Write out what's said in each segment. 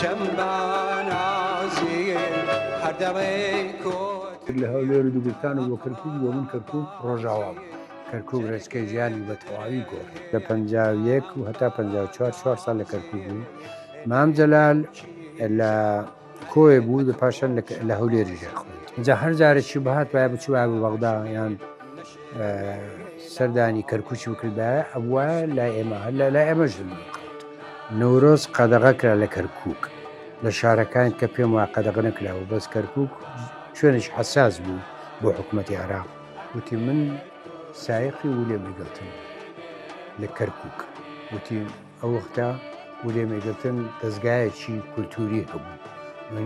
چەم بە نازی هەر دەڵێی کۆت. لە هەولێر و دوگرتان و بۆ کەرکوک بۆ من کەرکوک ڕۆژاوا بوو. کەرکوک ڕێچکەی ژیانی بە تەواوی گۆڕی. لە 51 و هەتا 54 چوار ساڵ لە کەرکوک بووین. مام جەلال لە کۆیە بوو، پاشان لە هەولێریش خوێند. جا هەر جارێکی بهاتبایە بچووایە بۆ بەغدا یان سەردانی کەرکوکی بکردایە ئەبوایە لای ئێمە هەر لە لای ئێمەش دەکرد. نەورۆز قەدەغە کرا لە کەرکوک، لە شارەکان کە پێم وایە قەدەغە نەکراوە، بەس کەرکوک شوێنێکی حەساس بوو بۆ حکوومەتی عێراق. وتی من سایەقی ولیەم ئیگڵتن بووم لە کەرکوک. وتی ئەو وەختە ولیەم ئیگڵتن دەزگایەکی کولتووری هەبوو، من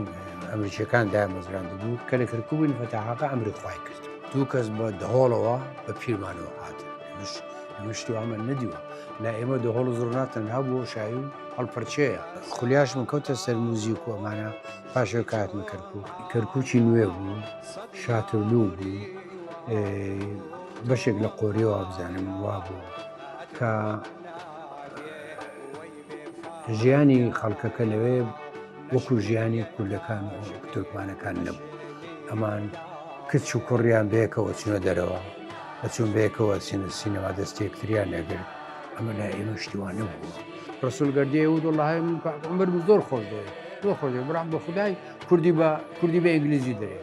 ئەمریکیەکان دایانمەزراندبوو. کە لە کەرکوک بووین فەتاحاقە ئەمری خوای کرد. دوو کەس بە دهۆڵەوە بە پیرمانەوە هاتن. ئێمەش ئێمە شتی وامان نەدیوە. لای ئێمە دهۆڵ و زوڕنا تەنها بۆ شایی و هەڵپەرچێیە. خولیاش من کەوتە سەر موزیک و ئەمانە پاش ئەوەی کە هاتمە کەرکوک. کەرکوکی نوێ بوو، شاترلوو بوو، بەشێک لە قۆریە وابزانم وابوو کە ژیانی خەڵکەکە لەوێ وەکو ژیانی کوردەکان و تورکمانەکان نەبوو. ئەمان کچ و کوڕیان بەیەکەوە چونە دەرەوە، ئەچوون بەیەکەوە سینەما دەستی یەکتریان ئەگرت. ئەمە لای ئێمە شتی وا نەبووە. ڕەسوول گەردی وت وەڵڵاهی من کاک عومەرم زۆر خۆش دەوێ، زۆر خۆش دەوێ، برام بە خودای کوردی بە کوردی بە ئینگلیزی دەرێ.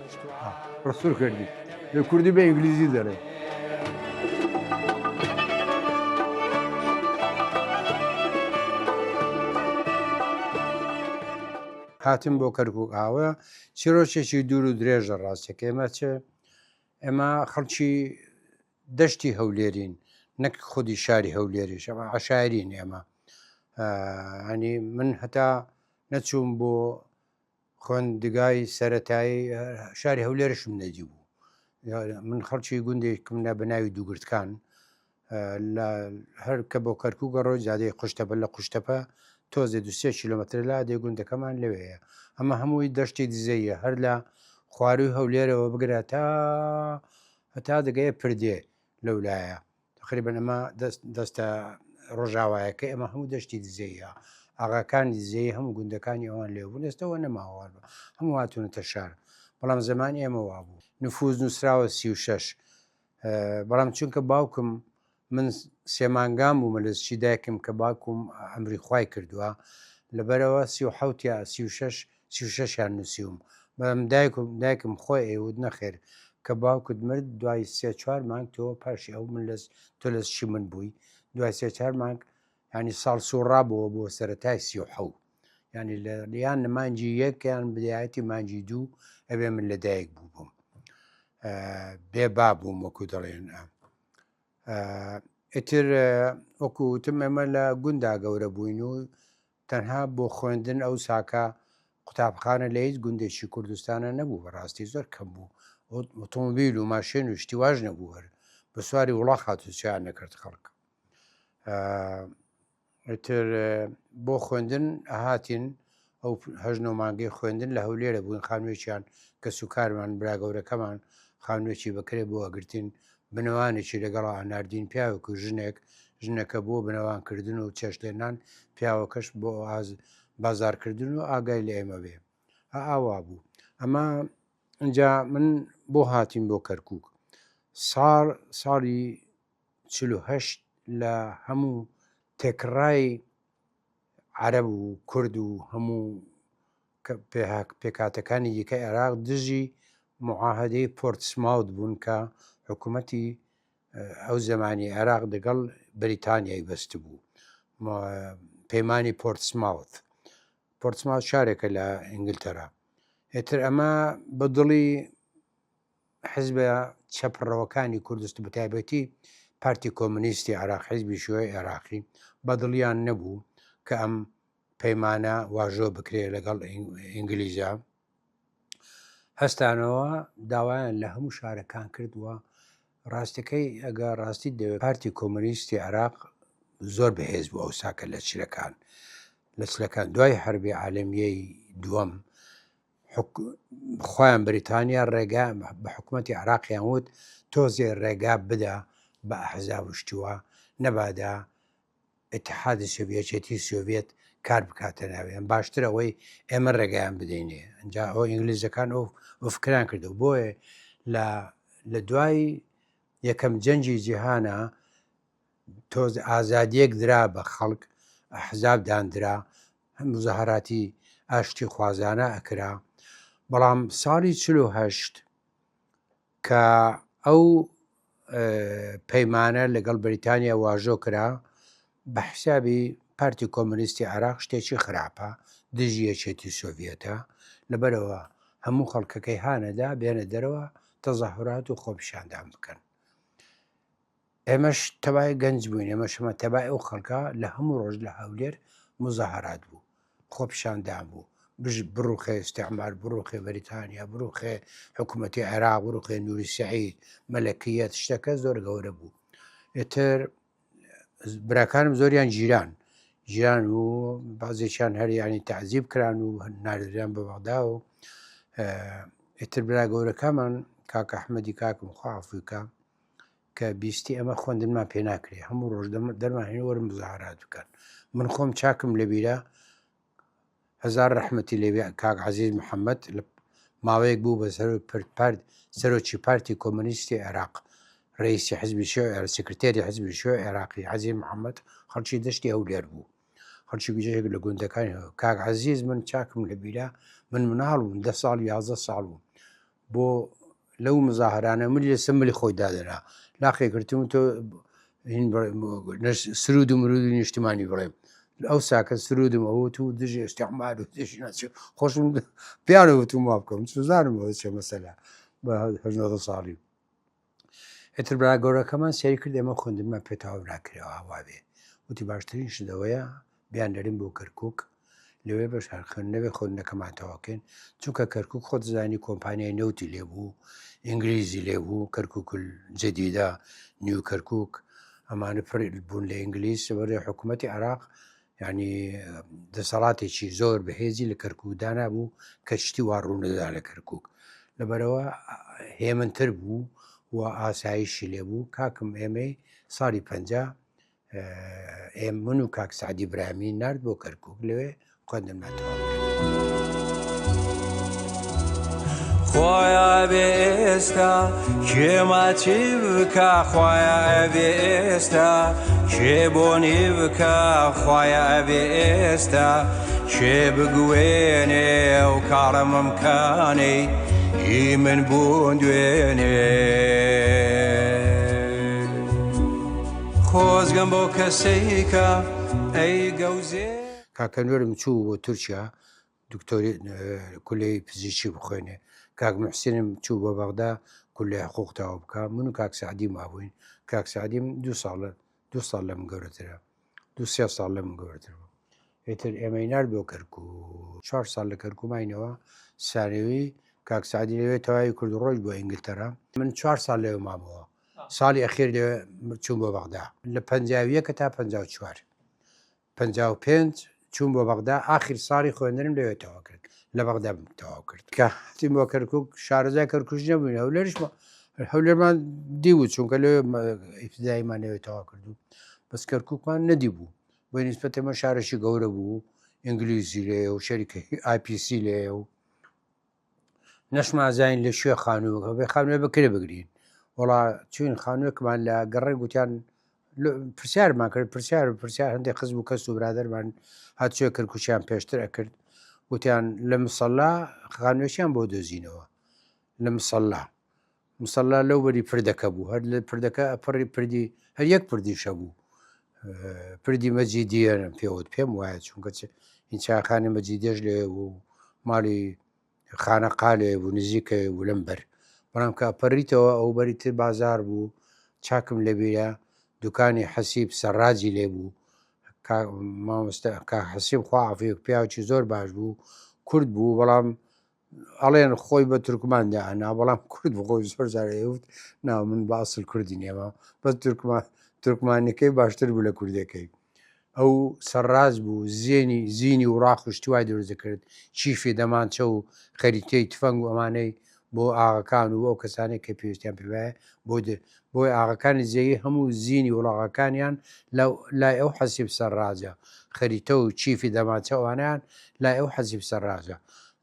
ڕەسوول گەردی کوردی بە ئینگلیزی دەرێ. هاتن بۆ کەرکوک ئاوە چیرۆکێکی دوور و درێژە ڕاستەکە ئێمە چ ئێمە خەڵکی دەشتی هەولێرین نەک خودی شاری هەولێریش ئەمە عشایرین ئێمە هەنی من هەتا نەچووم بۆ خوێندگای سەتایی شاری هەولێرشم نەدی بوو من خەڵکی گوندێکم نە بە ناوی دووگرتکان لە هەر کە بۆ کەرکوک گەڕۆی جادەی قوشتەپە لە قوشتەپە تۆزێ دو سێ کیلۆمەتر لا دێ گوندەکەمان لەوێیە ئەمە هەمووی دەشتی دزەیە هەر لە خواروی هەولێرەوە بگرە تا هەتا دەگەیە پردێ لەولایە تقریبا ئەمە دەست دەستە ڕۆژاوایەکە ئێمە هەموو دەشتی دزەیە ئاغاکانی دزەیی هەموو گوندەکانی ئەوان لێ بوون ئێستەوە نەماوە هەموو هاتوونەتە شار بەڵام زەمانی ئێمە وابوو نفوز نووسراوە 36 بەڵام چونکە باوکم من سێ مانگان بوومە لە زچی دایکم کە باوکم ئەمری خوای کردووە لەبەرەوە 37 یا 36 36یان نووسیوم بەڵام دایکم دایکم خۆی ئەیوت نەخێر کە باوکت مرد دوای سێ چوار مانگ تۆ پاشی ئەو من لەس تۆ لە زچی من بووی دوای سێ چوار مانگ ینی ساڵ سوڕابەوە بۆ سەرەتای 37 ینی لە یان لە مانگی یەک یان بدایەتی مانگی دوو ئەبێ من لە دایک بوو بووم بێ با بووم وەکو دەڵێن ئیتر وەکو وتم ئێمە لە گوندا گەورە بووین و تەنها بۆ خوێندن ئەو ساکە قوتابخانە لە هیچ گوندێکی کوردستانە نەبوو بەڕاستی زۆر کەم بوو ئۆتۆمبیل و ماشێن و شتی واش نەبوو هەر بە سواری وڵاخ هاتوچۆیان نەکرد خەڵک ئیتر بۆ خوێندن ئەهاتین ئەو هەشت نۆ مانگەی خوێندن لە هەولێرە بووین خانوویەکیان کەسوکارمان برا گەورەکەمان خانوویەکی بەکرێ بۆ ئەگرتین بنەوانێکی لەگەڵا ئەناردین پیاوێک و ژنێک ژنەکە بۆ بنەوانکردن و چێشتلێنان پیاوەکەش بۆ بازارکردن و ئاگای لە ئێمە بێ ئاوا بوو ئەمە ئینجا من بۆ هاتین بۆ کەرکک ساڵ ساڵی 48 لە هەموو تێکڕای عەرەب و کورد و هەموو پێکهاتەکانی دیکە عێراق دژی معاهدەی پۆرتسماوت بوون کە حکوومەتی ئەو زمانی عێراق دەگەڵ بەریتانیای بەستبوو پەیمانی پۆرتسماوت پۆرتسماوت شارێکە لە ئینگلتەرا ئێتر ئەمە بە دڵی حزبە چەپڕەوەکانی کوردست بەتایبەتی پارتی کۆمۆنیستی عێراق حزبی شیوعی عێراقی بەدڵیان نەبوو کە ئەم پەیمانە واژۆ بکرێ لەگەڵ ئینگلیزا هەستانەوە داوایان لە هەموو شارەکان کردووە ڕاستەکەی ئەگە ڕاستی دەوێت پارتی کۆمۆنیستی عێراق زۆر بەهێز بوو ئەو ساکە لە چلەکان لە چلەکان دوای حربی عالەمیەی دووەم خۆیان بریتانیا ڕێگا بە حکوومەتی عراقیان وت تۆزێ ڕێگا بدە بە ئەحزاب و شتووە نەبادا اتحادی سۆڤیەتێتی سۆڤێت. کار بکاتە ناوێن باشتر ئەوەی ئێمە ڕێگەیان بدەینێ ئەجا ئەو ئینگلیزەکان ئەو فکران کردو بۆیە لە لە دوای یەکەم جەنگی جیهانە تۆز ئازادیەک درا بە خەڵک ئەحزاب داندرا مزاهراتی ئاشتی خوازانە ئەکرا بەڵام ساڵی 48 کە ئەو پەیمانە لەگەڵ بەریتانیا واژۆ کرا بە حسابی پارتی کۆمۆنیستی عێراق شتێکی خراپە دژی یەکێتی سۆڤیەتە لەبەرەوە هەموو خەڵکەکەی هانەدا بێنە دەرەوە تەزاهورات و خۆپیشاندان بکەن ئێمەش تەبای گەنج بووین، ئێمەش هەمە تەبای ئەو خەڵکە لە هەموو ڕۆژ لە هەولێر موزاهەرات بوو، خۆپیشاندان بوو، بژ بڕوخێ ئیستعمار، بڕوخێ بەریتانیا، بڕوخێ حکوومەتی عێراق، بڕوخێ نوری سەعید، مەلەکیەت، شتەکە زۆر گەورە بوو. ئیتر براکانم زۆریان گیران، گیران و بەعزێکیان هەر یانی تەعزیب کران و ناردران بە بەغدا و ئیتر برا گەورەکەمان کاک ئەحمەدی کاکم خوا عەفوی کا کە بیستی ئەمە خوێندنمان پێ ناکرێ هەموو ڕۆژ دەرمان هێن وەرن مزاهرات بکەن من خۆم چاکم لەبیرە هەزار ڕەحمەتی لێبێ کاک عەزیز محەممەد لە ماوەیەک بوو بە سەرۆک پارت سەرۆکی پارتی کۆمۆنیستی عێراق ڕئیسی حزبی شیوعی عێراق سکرتێری حزبی شیوعی عێراقی عەزیز محەممەد خەڵکی دەشتی هەولێر بوو خەڵکی گوجێک لە گوندەکانی کاک عەزیز من چاکم لەبیرە من مناڵ بووم دە ساڵ یازدە ساڵ بووم بۆ لەو مزاهرانە ملی لەسەر ملی خۆی دادەنا لاقێ گرتم تۆ سرود و مرود و نیشتمانی بڵێم ئەو ساکە سرودم ئەوە تو دژی ئیستعمار و دژی ناچ خۆشم پیانە وتم وا بکەم سوزانم ئەوە چێ مەسەلە بە هەژنۆدە ساڵی ئیتر برا گەورەکەمان سەیری کرد ئێمە خوێندنمان پێ تەواو ناکرێەوە وابێ وتی باشترین شت ئەوەیە بیاننێرین بۆ کەرکک لەوێ بەش هەر خوێندنەوەی خوێندنەکەمان تەواوکەین چونکە کەرکک خۆت زانی کۆمپانیای نەوتی لێبوو ئینگلیزی لێبوو کەرکک جدیدە نیو کەرکک ئەمانە پڕ بوون لە ئینگلیز بەرێ حکوومەتی عراق یعنی دەسەڵاتێکی زۆر بەهێزی لە کەرکک دانابوو کە شتی وا ڕوونەدا لە کەرکک لەبەرەوە هێمنتر بوو و ئاسایشی لێبوو کاکم ئێمەی ساڵی پ ئێم من و کاک سعدی برامی نارد بۆ کەرکک لەوێ خوێندنمان تەواو کرد. خۆیا بێ ئێستا کێ ماچی بکا خوایە ئەبێ ئێستا کێ بۆنی بکا خوایە ئەبێ ئێستا کێ بگوێنێ ئەو کاڵە مەمکانەی هی من بوون دوێنێ خۆزگەم بۆ کەسێکە ئەی گەوزێ. کاکە نوێرم چوو بۆ تورکیا دکتۆری کولەی پزیشکی بخوێنێ کاک محسینم چوو بۆ بەغدا کولەی حقوق تەواو بکا من و کاک سعدی مابووین کاک سعدیم دوو ساڵە دوو ساڵ لە من گەورەترە دوو سێ ساڵ لە من گەورەتر بوو ئیتر ئێمەی نارد بۆ کەرکوک چوار ساڵ لە کەرکوک ماینەوە سانەوی کاک سعدی لەوێ تەواوی کرد و ڕۆیشت بۆ ئینگلتەرا من چوار ساڵ لەوێ مامەوە ساڵی ئەخیر لەوێ چووم بۆ بەغدا لە 51 تا 54 55 چووم بۆ بەغدا ئاخیر ساڵی خوێندنم لەوێ تەواو کرد لە بەغدا تەواو کرد کە هاتین بۆ کەرکک شارەزای کەرکوش نەبووین هەولێرش هەولێرمان دیبوو چونکە لەوێ ئیبتداییمان لەوێ تەواو کردو بەس کەرککمان نەدیبوو بۆ نیسبەت ئێمە شارێکی گەورە بوو ئینگلیزی لێیە و شەریکە IPC لێیە و نەشمازین لە شوێ خانووەکە بێ خانوێ بکرێ بگرین وڵا چوین خانووێکمان لە گەڕێ گوتیان پرسیارمان کرد پرسیار و پرسیار هەندێک خزم و کەس و برادەرمان هاتچۆ کەرکوچیان پێشتر ئەکرد وتیان لە مسەلا خانوێکیان بۆ دۆزینەوە لە مسەلا مسەلا لەو بەری پردەکە بوو هەر لە پردەکە ئەپەڕی پردی هەر یەک پردیش هەبوو پردی مەجیدیە پێوت پێم وایە چونکە این چاخانی مەجیدێش لێ بوو ماڵی خانەقا لێ بوو نزیکە بوو لەم بەر بەڵام کە ئەپەریتەوە ئەو بەری تر بازار بوو چاکم لەبیرە دوکانی حەسیب سەڕاجی لێ بوو مامۆستا کاک حەسیب خوا عەفوی پیاوێکی زۆر باش بوو کورد بوو بەڵام ئەڵێن خۆی بە تورکمان دائەنا بەڵام کورد بوو خۆی زۆر جار ئەیوت نا من بە ئەسڵ کوردی نییەمە بەس تورکمان تورکمانەکەی باشتر بوو لە کوردەکەی ئەو سەرڕاز بوو زیێنی زینی و ڕاخ و شتی وای دروست دەکرد چیفی دەمانچە و خەریتەی تفەنگ و ئەمانەی بۆ ئاغەکان و ئەو کەسانێک کە پێویستیان پێوایە بۆ بۆی ئاغەکانی زێی هەموو زینی وڵاغەکانیان لای ئەو حەسیب سەرڕاجە خەریتە و چیفی دەمانچە ئەوانیان لای ئەو حەسیب سەرڕاجە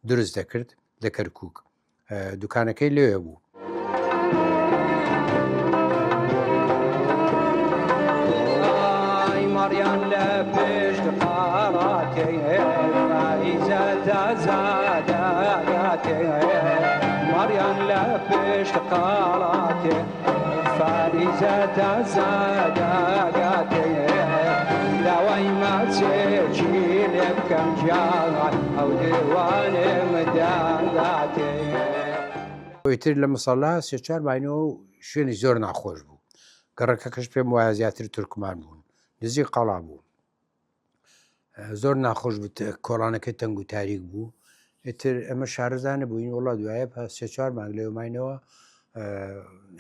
دروست دەکرد لە کەرکک دوکانەکەی لەوێ بوو. ئیتر لە مسەڵا سێ چوار ماینەوە و شوێنی زۆر ناخۆش بوو گەڕەکەکەش پێم وایە زیاتر تورکمان بوون نزیک قەڵا بوو زۆر ناخۆش بوو کۆڵانەکەی تەنگ و تاریک بوو ئیتر ئەمە شارەزا نەبووین وڵا دوایە سێ چوار مانگ لەوێ ماینەوە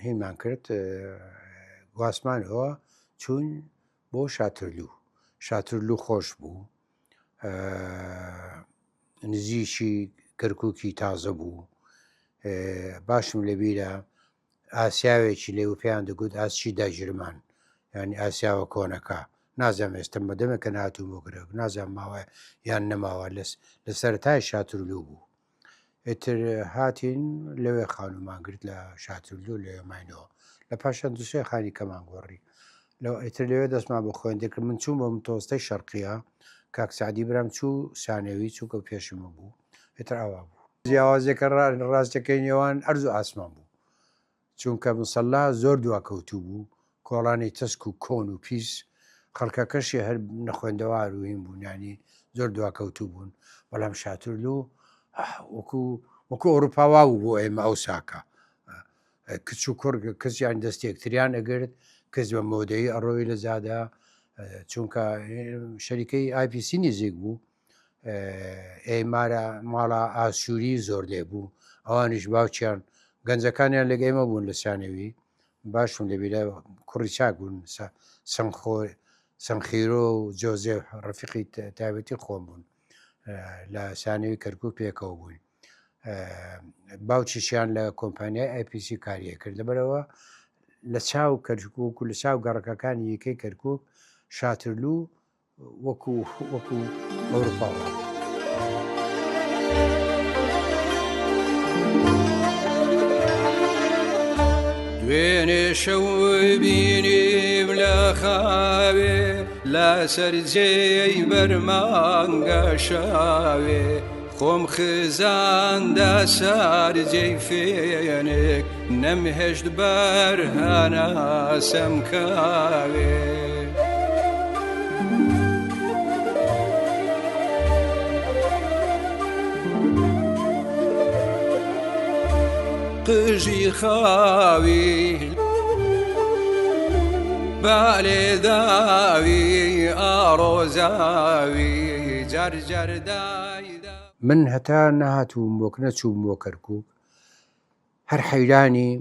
هینمان کرد گواستمانەوە چوون بۆ شاترلو شاترلو خۆش بوو نزیکی کەرککی تازە بوو باشم لەبیرە ئاسیاوێکی لێ و پێیان دەگوت ئاسچی داگیرمان یانی ئاسیاوە کۆنەکە نازانم ئێستا بە دەمێکە ناتووم بۆ گرەک نازانم ماوە یان نەماوە لە سەرەتای شاترلوو بوو ئیتر هاتین لەوێ خانوومان گرت لە شاترلوو لەوێ ماینەوە لە پاشان دوسێ خانی کەمان گۆڕی لەو ئیتر لەوێ دەستمان بۆ خوێندن کرد من چووم بۆ متۆستەی شەرقیە کاک سعدی برام چوو سانەوی چووکە پێشمە بوو ئیتر ئاوا بوو جیاوازیەکە ڕاستەکەی نێوان ئەرز و ئاسمان بوو چونکە مسەلا زۆر دواکەوتوو بوو کۆڵانی تەسک و کۆن و پیس خەڵکەکەشی هەر نەخوێندەوار و هین بوون ینی زۆر دواکەوتوو بوون بەڵام شاتورلو وەکو وەکو ئەوروپا وا بوو بۆ ئێمە ئەو ساکە کچ و کوڕ کچیان دەست یەکتریان ئەگرت کچ بە مۆدەی ئەڕۆی لە جادە چونکە شەریکەی IPC نزیک بوو ئەی مارە ماڵە ئاسووری زۆر لێ بوو ئەوانیش باوکیان گەنجەکانیان لەگە ئێمە بوون لە سانەوی باشم لەبیرە کوڕی چاک بوون سەنخۆ سەنخیرۆ و جۆزێ ڕفیقی تایبەتی خۆم بوون لە سانەوی کەرکک پێکەوە بووین باوکیشیان لە کۆمپانیای IPC کاریە کرد لەبەرەوە لە چاو کەرکک و لە چاو گەڕەکەکانی یەکەی کەرکک شاترلو وەکو وەکو ئەوروپا وابوو. دوێنێ شەو بینیم لە خاوێ لەسەر جێی بەرمانگە شاوێ خۆم خزاندە سەر جێی فێنک نەمهێشت بەر هەناسەم کاوێ. قژی خاوی بالێداوی ئارۆزاوی جار جار دایدا. من هەتا نەهاتووم وەک نەچووم بۆ کەرکووک هەر حەیرانی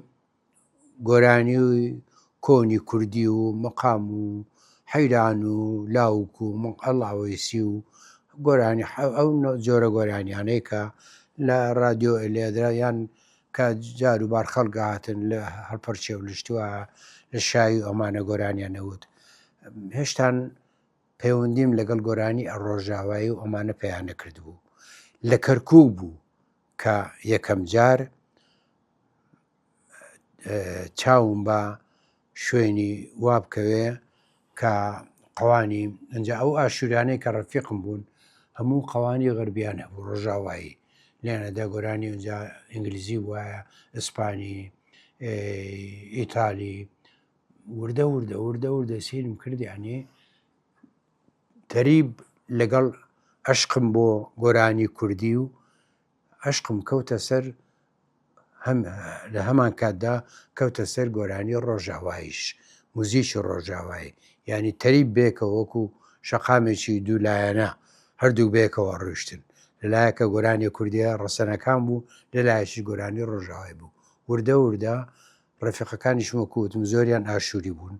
گۆرانی کۆنی کوردی و مەقام و حەیران و لاوک و ئەڵاوەیسی و گۆرانی ئەو جۆرە گۆرانیانەی کە لە رادیۆ لێدرا یان کە جار و بار خەڵک هاتن لە هەڵپەرچێ و لشتووە لە شایی ئەمانە گۆرانیان نەوت هێشتان پەیوەندیم لەگەڵ گۆرانی ڕۆژاوایی و ئەمانە پەیا نەکردبوو لە کەرکوک بوو کە یەکەم جار چاوم بە شوێنی وا بکەوێ کە قەوانی ئەجا ئەو ئاشوورانەی کە ڕەفیقم بوون هەموو قەوانی غەربیان هەبوو ڕۆژاوایی لێنەدا گۆرانی ئەجا ئینگلیزی وایە ئیسپانی ئیتالی وردە وردە وردە وردە سیرم کرد یعنی تەریب لەگەڵ ئەشقم بۆ گۆرانی کوردی و ئەشقم کەوتە سەر هەم لە هەمان کاتدا کەوتە سەر گۆرانی ڕۆژاوایش موزیکی ڕۆژاوایی یعنی تەریب بێکەوە وەکو شەقامێکی دوولایەنە هەردوو بێکەوە ڕۆیشتن لەلایەکە گۆرانی کوردیە ڕەسەنەکان بوو لەلایەکی گۆرانی ڕۆژاوای بوو وردە وردە ڕەفیقەکانیشم وەکو وتم زۆریان ئاشووری بوون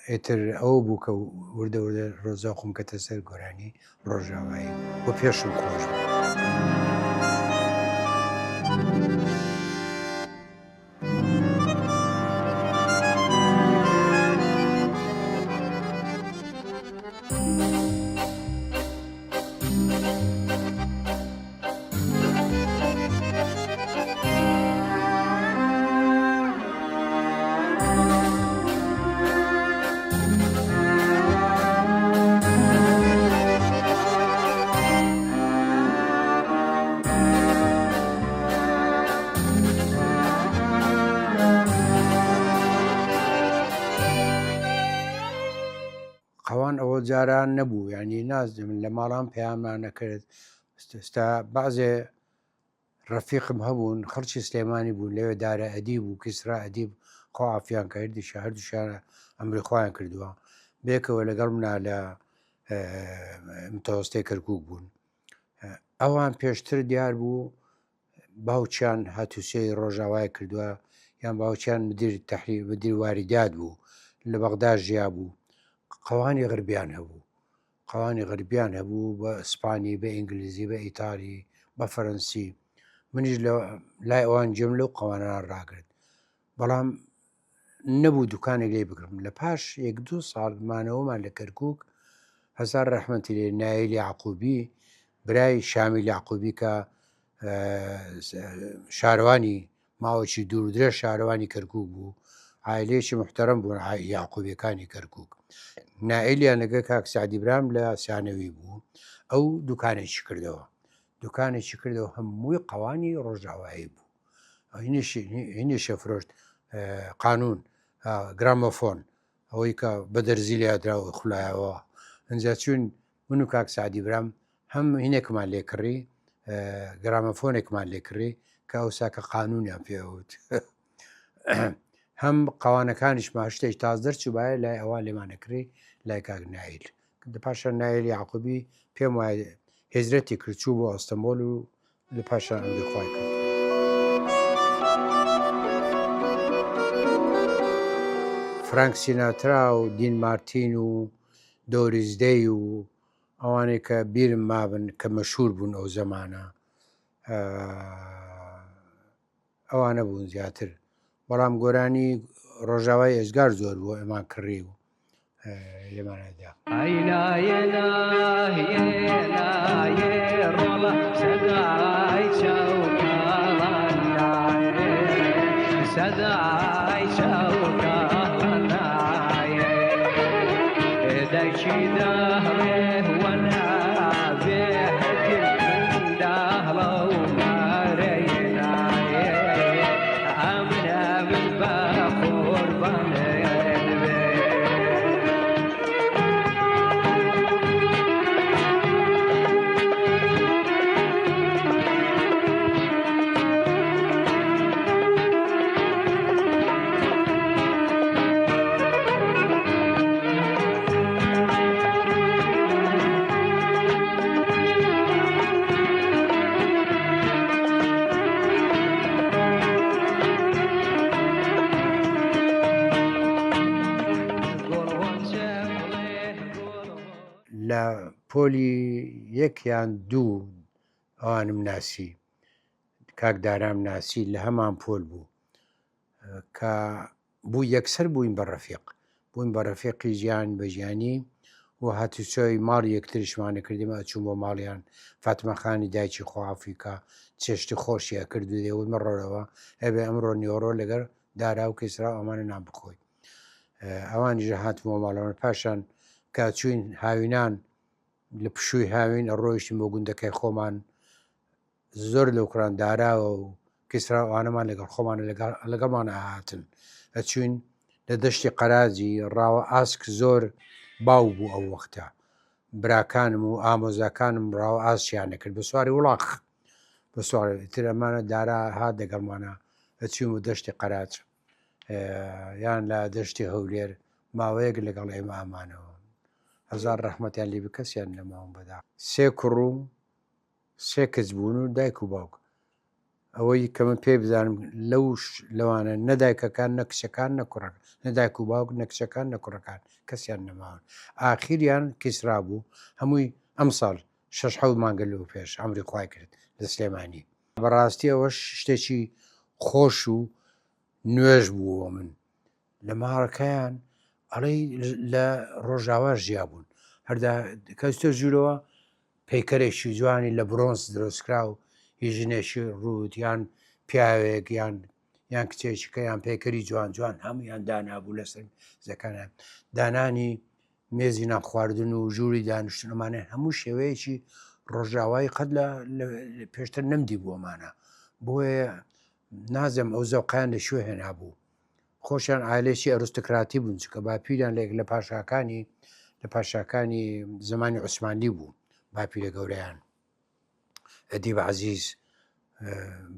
ئیتر ئەوە بوو کە وردە وردە ڕۆزا خۆم کەتە سەر گۆرانی ڕۆژاوایی و پێشم خۆش بوو. جاران نەبوو یانی نازم لە ماڵان پەیامان نەکرد ستا بەعزێ ڕەفیقم هەبوون خەڵکی سلێمانی بوون لەوێ دارە ئەدیب و کیسرا ئەدیب خوا عافیان کە هەردووشیان هەردووشیان ئەمری خۆیان کردووە بێکەوە لەگەڵ منا لە متەوەستەی کەرکک بوون ئەوان پێشتر دیار بوو باوکیان هاتوچۆی ڕۆژاوای کردووە یان باوکیان مدیر تحریر مدیر واریدات بوو لە بەغدا ژیا بوو قەوانی غربیان هەبوو قەوانی غربیان هەبوو بە ئیسپانی بە ئینگلیزی بە ئیتالی بە فەرەنسی منیش لە لای ئەوان گوێم لەو قەوانە ڕاگرت بەڵام نەبوو دوکانێک لێ بگرم لە پاش یەک دوو ساڵ مانەوەمان لە کەرکک هەزار ڕەحمەتی لێ نایل یعقوبی برای شامیل یعقوبی کە شارەوانی ماوەکی دوور درێژ شارەوانی کەرکک بوو عایلەیەکی محتەرم بوون یعقوبیەکانی کەرکک نائلیان لەگە کاک سعدی برام لە سانەوی بوو ئەو دوکانێکی کردەوە دوکانێکی کردەوە هەمووی قەوانی ڕۆژاوایی بوو هینیشە فرۆشت قانون گرامۆفۆن ئەوەی کە بە دەرزی لادراوە خولایەوە ئەجا چوین من و کاک سعدی برام هەم هینێکمان لێکڕی گرامەفۆنێکمان لێکڕی کە ئەوسا کە قانونیان پێوت هەم قوانەکانیشمان شتێک تاز دەرچووبایە لای ئەوان لێمانەکری لای کاک نایل پاشان نایل یعقوبی پێم وایە هێزرەتی کرد چوو بۆ ئەستەمبۆل و لە پاشان ئەمری خوای کرد. فرانک سیناترا و دین مارتین و دۆریس دەی و ئەوانەی کە بیرم مابن کە مەشهور بوون ئەو زەمانە ئەوانە بوون زیاتر بەڵام گۆرانی ڕۆژاوای ئێجگار زۆر بوو ئەمان کڕی و لێمانەدا. لە پۆلی یەک یان دوو ئەوانم ناسی کاک دارام ناسی لە هەمان پۆل بوو کە بوو یەکسەر بووین بە ڕەفیق بووین بە ڕەفیقی ژیان بە ژیانی و هاتوچۆی ماڵی یەکتریشمانە کردیم ئەچووم بۆ ماڵیان فاتمەخانی دایکی خۆ عەفوی کا چێشتی خۆشی ئەکرد و دەیوت مەڕۆرەوە ئەبێ ئەمڕۆ نیوەڕۆ لەگەر دارا و کیسرا و ئەمانە نان بخۆی ئەوانیش هاتمەوە ماڵەوە پاشان کە چوین هاوینان لە پشووی هاوین ڕۆیشتین بۆ گوندەکەی خۆمان زۆر لەو کوڕان داراوە و کیسرا ئەوانەمان لەگەڵ خۆمان لەگەڵمان هاتن ئەچوین لە دەشتی قەراجی ڕاوە ئاسک زۆر باو بوو ئەو وەختە براکانم و ئامۆزاکانم ڕاوە ئاسیان نەکرد بە سواری وڵاخ بە سواری تر ئەمانە دارا هات لەگەڵمانە ئەچوین و دەشتی قەراج یان لە دەشتی هەولێر ماوەیەک لەگەڵ ئێمە ئامانەوە هەزار ڕەحمەتیان لێ بێ کەسیان نەماون بەداخ سێ کوڕ و سێ کچ بوون و دایک و باوک ئەوەی کە من پێی بزانم لەو لەوانە نە دایکەکان نە کچەکان نە کوڕەکە نە دایک و باوک نە کچەکان نە کوڕەکان کەسیان نەماون ئاخیریان کیسرا بوو هەمووی ئەمساڵ شەش حەوت مانگە لەو پێش ئەمری خوای کرد لە سلێمانی بەڕاستی ئەوەش شتێکی خۆش و نوێژ بوو بۆ من لە ماڵەکەیان ئەڵێی لە ڕۆژاوا ژیابوون هەردا کەستە ژوورەوە پەیکەرێکی جوانی لە برۆنز دروستکراو هی ژنێکی ڕووت یان پیاوێک یان یان کچێکیکە یان پەیکەری جوان جوان هەمویان دانابوو لەسەر زەکانە دانانی مێزی نان خواردن و ژووری دانیشتن ئەمانە هەموو شێوەیەکی ڕۆژاوایی قەت لە پێشتر نەمدی بوو ئەمانە بۆیە نازم ئەو زەوقیان لە شوێ هێنابوو خۆشیان عایلەیەکی ئەرستۆکراتی بوون چونکە باپیریان لە یەک لە پاشاکانی لە پاشاکانی زمانی عوسمانلی بوو باپیرە گەورەیان ئەدیب عەزیز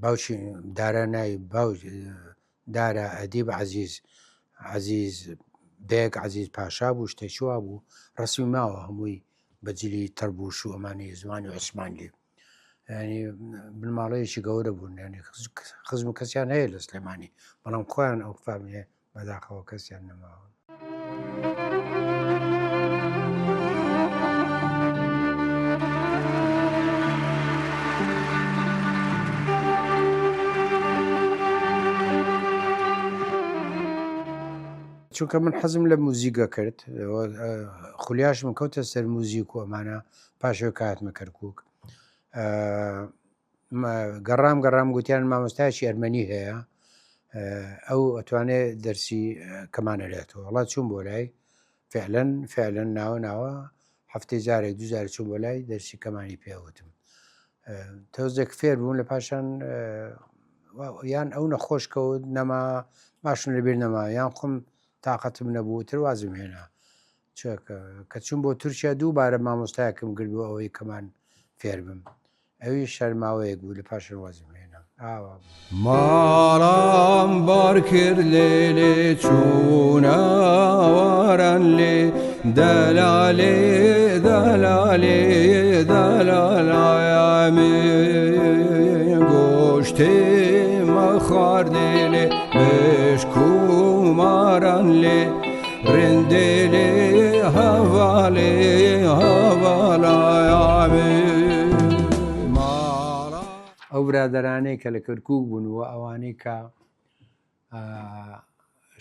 باوکی دارا ناوی باو دارا ئەدیب عەزیز عەزیز بێگ عەزیز پاشا بوو شتێکی وا بوو ڕسمی ماوە هەمووی بە جلی تەربوش و ئەمانی زمانی عوسمانلی ینی بنماڵەیەکی گەورە بوون ینی خزم و کەسیان هەیە لە سلێمانی بەڵام خۆیان ئەو فامیە بەداخەوە کەسیان نەماوە. چونکە من حەزم لە موزیکە کرد خولیاشم کەوتە سەر موزیک و ئەمانە پاشەوە کاتمە کەرکک گەڕام گەڕام گوتیان مامۆستایەکی ئەرمەنی هەیە ئەو ئەتوانێ دەرسی کەمانەرێتەوە وڵا چوون بۆ لای فعلەن فعلەن ناوە ناوە هەفتەی جارێک دوجار چوون بۆ لای دەرسی کەمانی پێوتم تۆزێک فێر بوون لە پاشان یان ئەو نەخۆش کەوت نەما باشم لەبیر نەما یان خۆم تااقەتم نەبوو تر وازم هێنا چۆکە کە چوون بۆ تورکیا دووبارە مامۆستایەکم گرت بۆ ئەوەی کەمان فێر بم ئەویش هەر ماوەیەک بوو لە پاشان وازم هێنا ئاوا بوو. ماڵم بار کرد لێ لێ چوونە واران لێ دەلالێ دەلالێ دەلالایامی گۆشتێ مەخواردێ لێ مشک و ماران لێ رندێ لێ هەڤالێ هەڤالایامی ماڵە. ئەو برادەرانەی کە لە کەرکوک بوون و ئەوانەی کە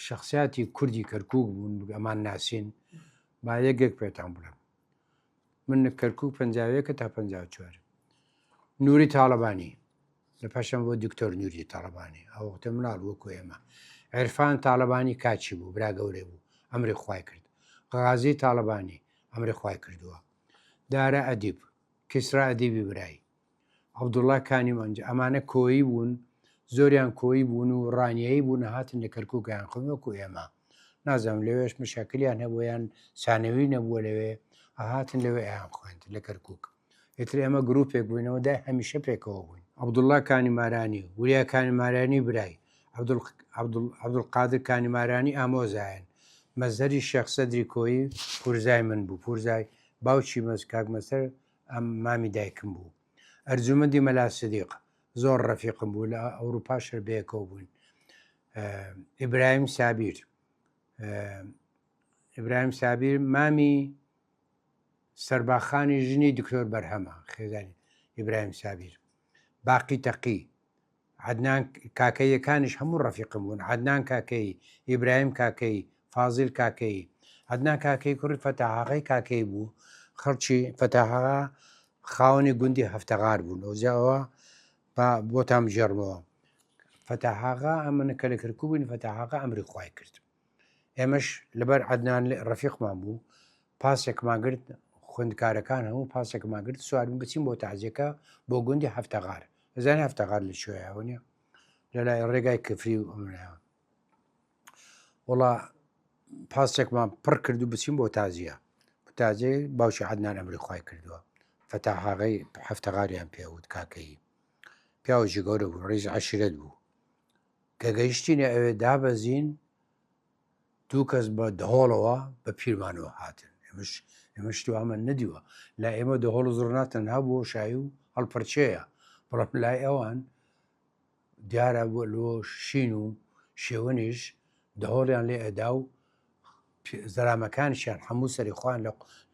شخصیاتی کوردی کەرکوک بوون ئەمان ناسین با یەکێک پێتان بڵێم من لە کەرکوک 51 تا 54 نوری تاڵەبانی لە پاشان بۆ دکتۆر نوری تاڵەبانی ئەو وەختە مناڵ وەکو ئێمە عرفان تاڵەبانی کاچی بوو برا گەورەی بوو ئەمری خوای کرد غازی تاڵەبانی ئەمری خوای کردووە دارا ئەدیب کیسرا ئەدیبی برای عەبدوڵا کانی مەنج ئەمانە کۆیی بوون زۆریان کۆیی بوون و ڕانیایی بوون هاتن لە کەرکوکیان خوێن وەکو ئێمە نازانم لەوێش مشاکلیان هەبوو یان سانەوی نەبووە لەوێ ئەهاتن لەوێ ئەیان خوێند لە کەرکوک ئیتر ئێمە گروپێک بووینەوە دای هەمیشە پێکەوە بووین عەبدوڵا کانی مارانی وریا کانی مارانی برای عەبدولقادر کانی مارانی ئامۆزایان مەزهەری شێخ سەدری کۆیی پورزای من بوو پورزای باوکی مەز کاک مەزهەر ئەم مامی دایکم بوو ئەرجومەندی مەلا سدیق زۆر ڕەفیقم بوو لە ئەوروپاش هەر بەیەکەوە بووین ئیبراهیم سابیر ئیبراهیم سابیر مامی سەرباخانی ژنی دکتۆر بەرهەمە خێزانی ئیبراهیم سابیر باقی تەقی عەدنان کاکەییەکانیش هەموو ڕەفیقم بوون، عەدنان کاکەیی، ئیبراهیم کاکەیی، فازیل کاکەیی. عەدنان کاکەیی کوڕی فەتاحاغای کاکەیی بوو، خەڵکی فەتاحاغا خاوەنی گوندی هەفتەغار بوون. ئەوجا ئەوە با بۆتان بگێڕمەوە. فەتاحاغا ئەمن کە لە کەرکووک بووین فەتاحاغا ئەمری خوای کرد. ئێمەش لەبەر عەدنان ڕەفیقمان بوو پاسێکمان گرت خوێندکارەکان هەموو پاسێکمان گرت سواربووین بچین بۆ تەعزیەکە بۆ گوندی هەفتەغار ئەزانی هەفتەغار لە کوێیە نیە لە لای ڕێگای کفری و ئەمنەوە وڵا پاسێکمان پڕ کرد و بچین بۆ تازیە تازێ باوکی عەدنان ئەمری خوای کردووە فەتاحاغی هەفتەغاریان پێوت کاکەیی پیاوەکی گەورە بوو ڕیز عەشیرەت بوو کە گەیشتینە ئەوێ دابەزین دوو کەس بە دهۆڵەوە بە پیرمانەوە هاتن ئێمەش ئێمە شتی وامان نەدیوە لای ئێمە دهۆڵ و زڕنا تەنها بۆ شایی و هەڵپەرچێیە بەڵام لای ئەوان دیارە بۆ لۆ شین و شێوەنیش دهۆڵیان لێ ئەدا و زەلامەکانیشیان هەموو سەری خۆیان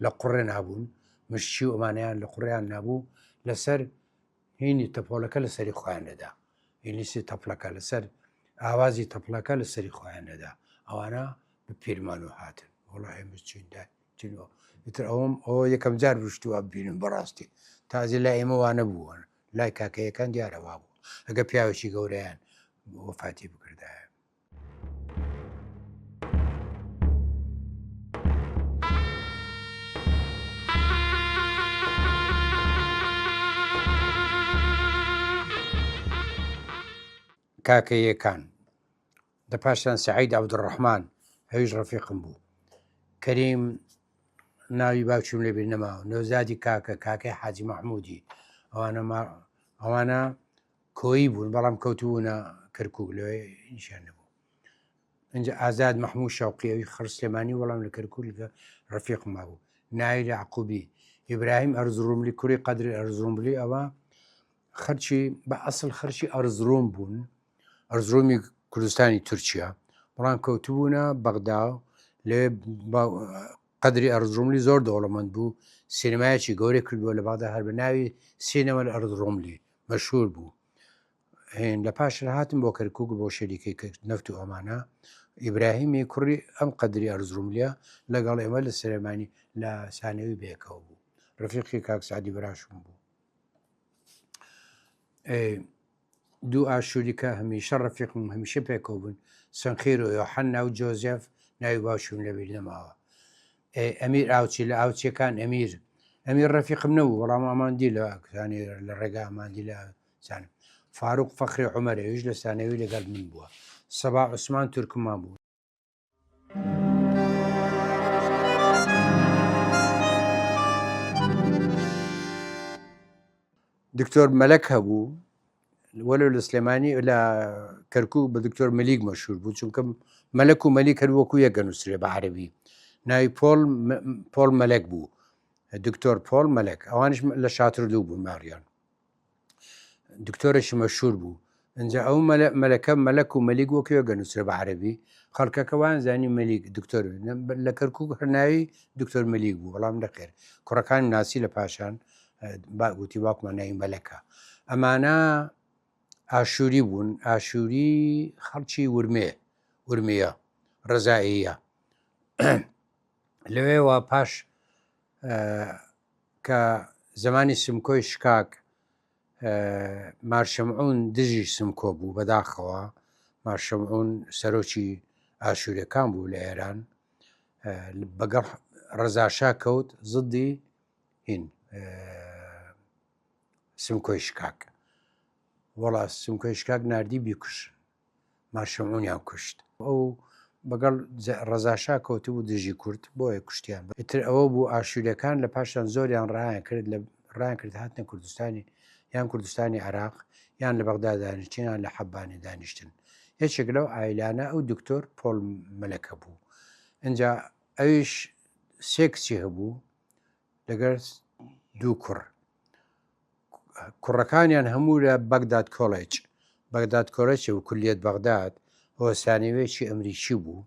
لە قوڕێ نابوون مشکی و ئەمانەیان لە قوڕیان نابوو لەسەر هینی تەپۆڵەکە لەسەری خۆیان دەدا ئینگلیسی تەپڵەکە لەسەر ئاوازی تەپڵەکە لەسەری خۆیان دەدا ئەوانە بە پیرمان و هاتن وەڵا ئێمە چوین دا چینەوە ئیتر ئەوم ئەوە یەکەم جار بشتووە بینم بەڕاستی تازی لای ئێمە وانە بووە لای کاکەیەکان دیارە وابوو ئەگە پیاوێکی گەورەیان وەفاتی بکردایە کاکەییەکان، لە پاشان سەعید عەبدولڕەحمان ئەویش ڕەفیقم بوو، کەریم. ناوی باوکیم لەبیر نەماوە، نەوزادی کاکە، کاکەی حاجی مەحموودی، ئەوانە ئەوانە کۆیی بوون بەڵام کەوتبوونە کەرکوک لەوێ ئیشیان نەبوو. ئینجا ئازاد مەحموود شەوقی ئەوی خەڵک سلێمانی وەڵام لە کەرکوک لەگە ڕەفیقم مابوو. نایل یەعقوبی، ئیبراهیم ئەرزڕوملی کوڕی قەدری ئەرزڕوملی ئەوە خەرکی بە ئەسڵ خەرکی ئەرزڕوم بوون، ئەرزڕومی کوردستانی تورکیا، بەڵام کەوتبوونە بەغدا و لەوێ قەدری ئەرزڕوملی زۆر دەوڵەمەند بوو، سینەمایەکی گەورەی کردبووە لە بەغدا هەر بە ناوی سینەما ئەرزڕوملی مەشهور بوو. هێن لە پاشتر هاتن بۆ کەرکوک بۆ شەریکەی نەفت و ئەمانە ئیبراهیمی کوڕی ئەم قەدری ئەرزڕوملیە لەگەڵ ئێمە لە سلێمانی لە سانەوی بێکەوە بوو ڕفیقی کاک سعدی براشم بوو. دوو ئاشووری کە هەمیشە ڕەفیقم هەمیشە پێکەوە بوون سنخیر و یۆحەننا و جۆزێف ناوی باوکیم لەبیر نەماوە ئەمیر ئاوچی لە ئاوچیەکان ئەمیر ئەمیر ڕەفیقم نەبوو بەڵام ئاماندی لە لە ڕێگا ئاماندی لە زانم فاروق فەخری عومەر ئەویش لە سانەوی لەگەڵ من بووە سەبا عوسمان تورکمان بوو. دکتۆر مەلەک هەبوو وەلو لە سلێمانی لە کەرکک بە دکتۆر مەلیک مەشهور بوو چونکە مەلەک و مەلیک هەر وەکو یەک گەنووسرێ بە عەرەبی ناوی پۆل پۆل مەلەک بوو دکتۆر پۆل مەلەک ئەوانش لە شاتردوو بوون ماریان دکتۆرێکی مەشهور بوو ئینجا ئەو مەلەکە مەلەک و مەلیک وەک وێ گەنووسرە بە عەرەبی خەڵکەکە وان زانی مەلیک دکتۆر لە کەرکک هەر ناوی دکتۆر مەلیک بوو بەڵام نەخێر کوڕەکان ناسی لە پاشان گوتی باوکمان ناوی مەلەکە ئەمانە ئاشووری بوون ئاشووری خەڵکی ورمێ ورمیە ڕزاییە لەوێوە پاش کە زەمانی سمکۆی شکاک مارشەمعون دژی سمکۆ بوو بەداخەوە مارشەمعون سەرۆکی ئاشوورەکان بوو لە ئێران بەگەڵ ڕەزاشا کەوت زدی هین سمکۆی شکاک وەڵا سمکۆی شکاک ناردی بیکوشن مارشەمعونیان کوشت. ئەو بەگەڵ ڕەزاشا کەوتبوو دژی کورد بۆیە کوشتیان. ئیتر ئەوە بوو ئاشوریەکان لە پاشان زۆریان ڕایان کرد لە ڕایان کرد هاتنە کوردستانی یان کوردستانی عێراق یان لە بەغدا دانیشتن یان لە حەبانێ دانیشتن. یەکێک لەو عایلانە ئەو دکتۆر پۆل مەلەکە بوو. ئینجا ئەویش سێ کچی هەبوو لەگەر دوو کوڕ. کوڕەکانیان هەموو لە بەگداد کۆڵێج بەگداد کۆلێج و کولیەت بەغداد هۆسانەوەیەکی ئەمریکی بوو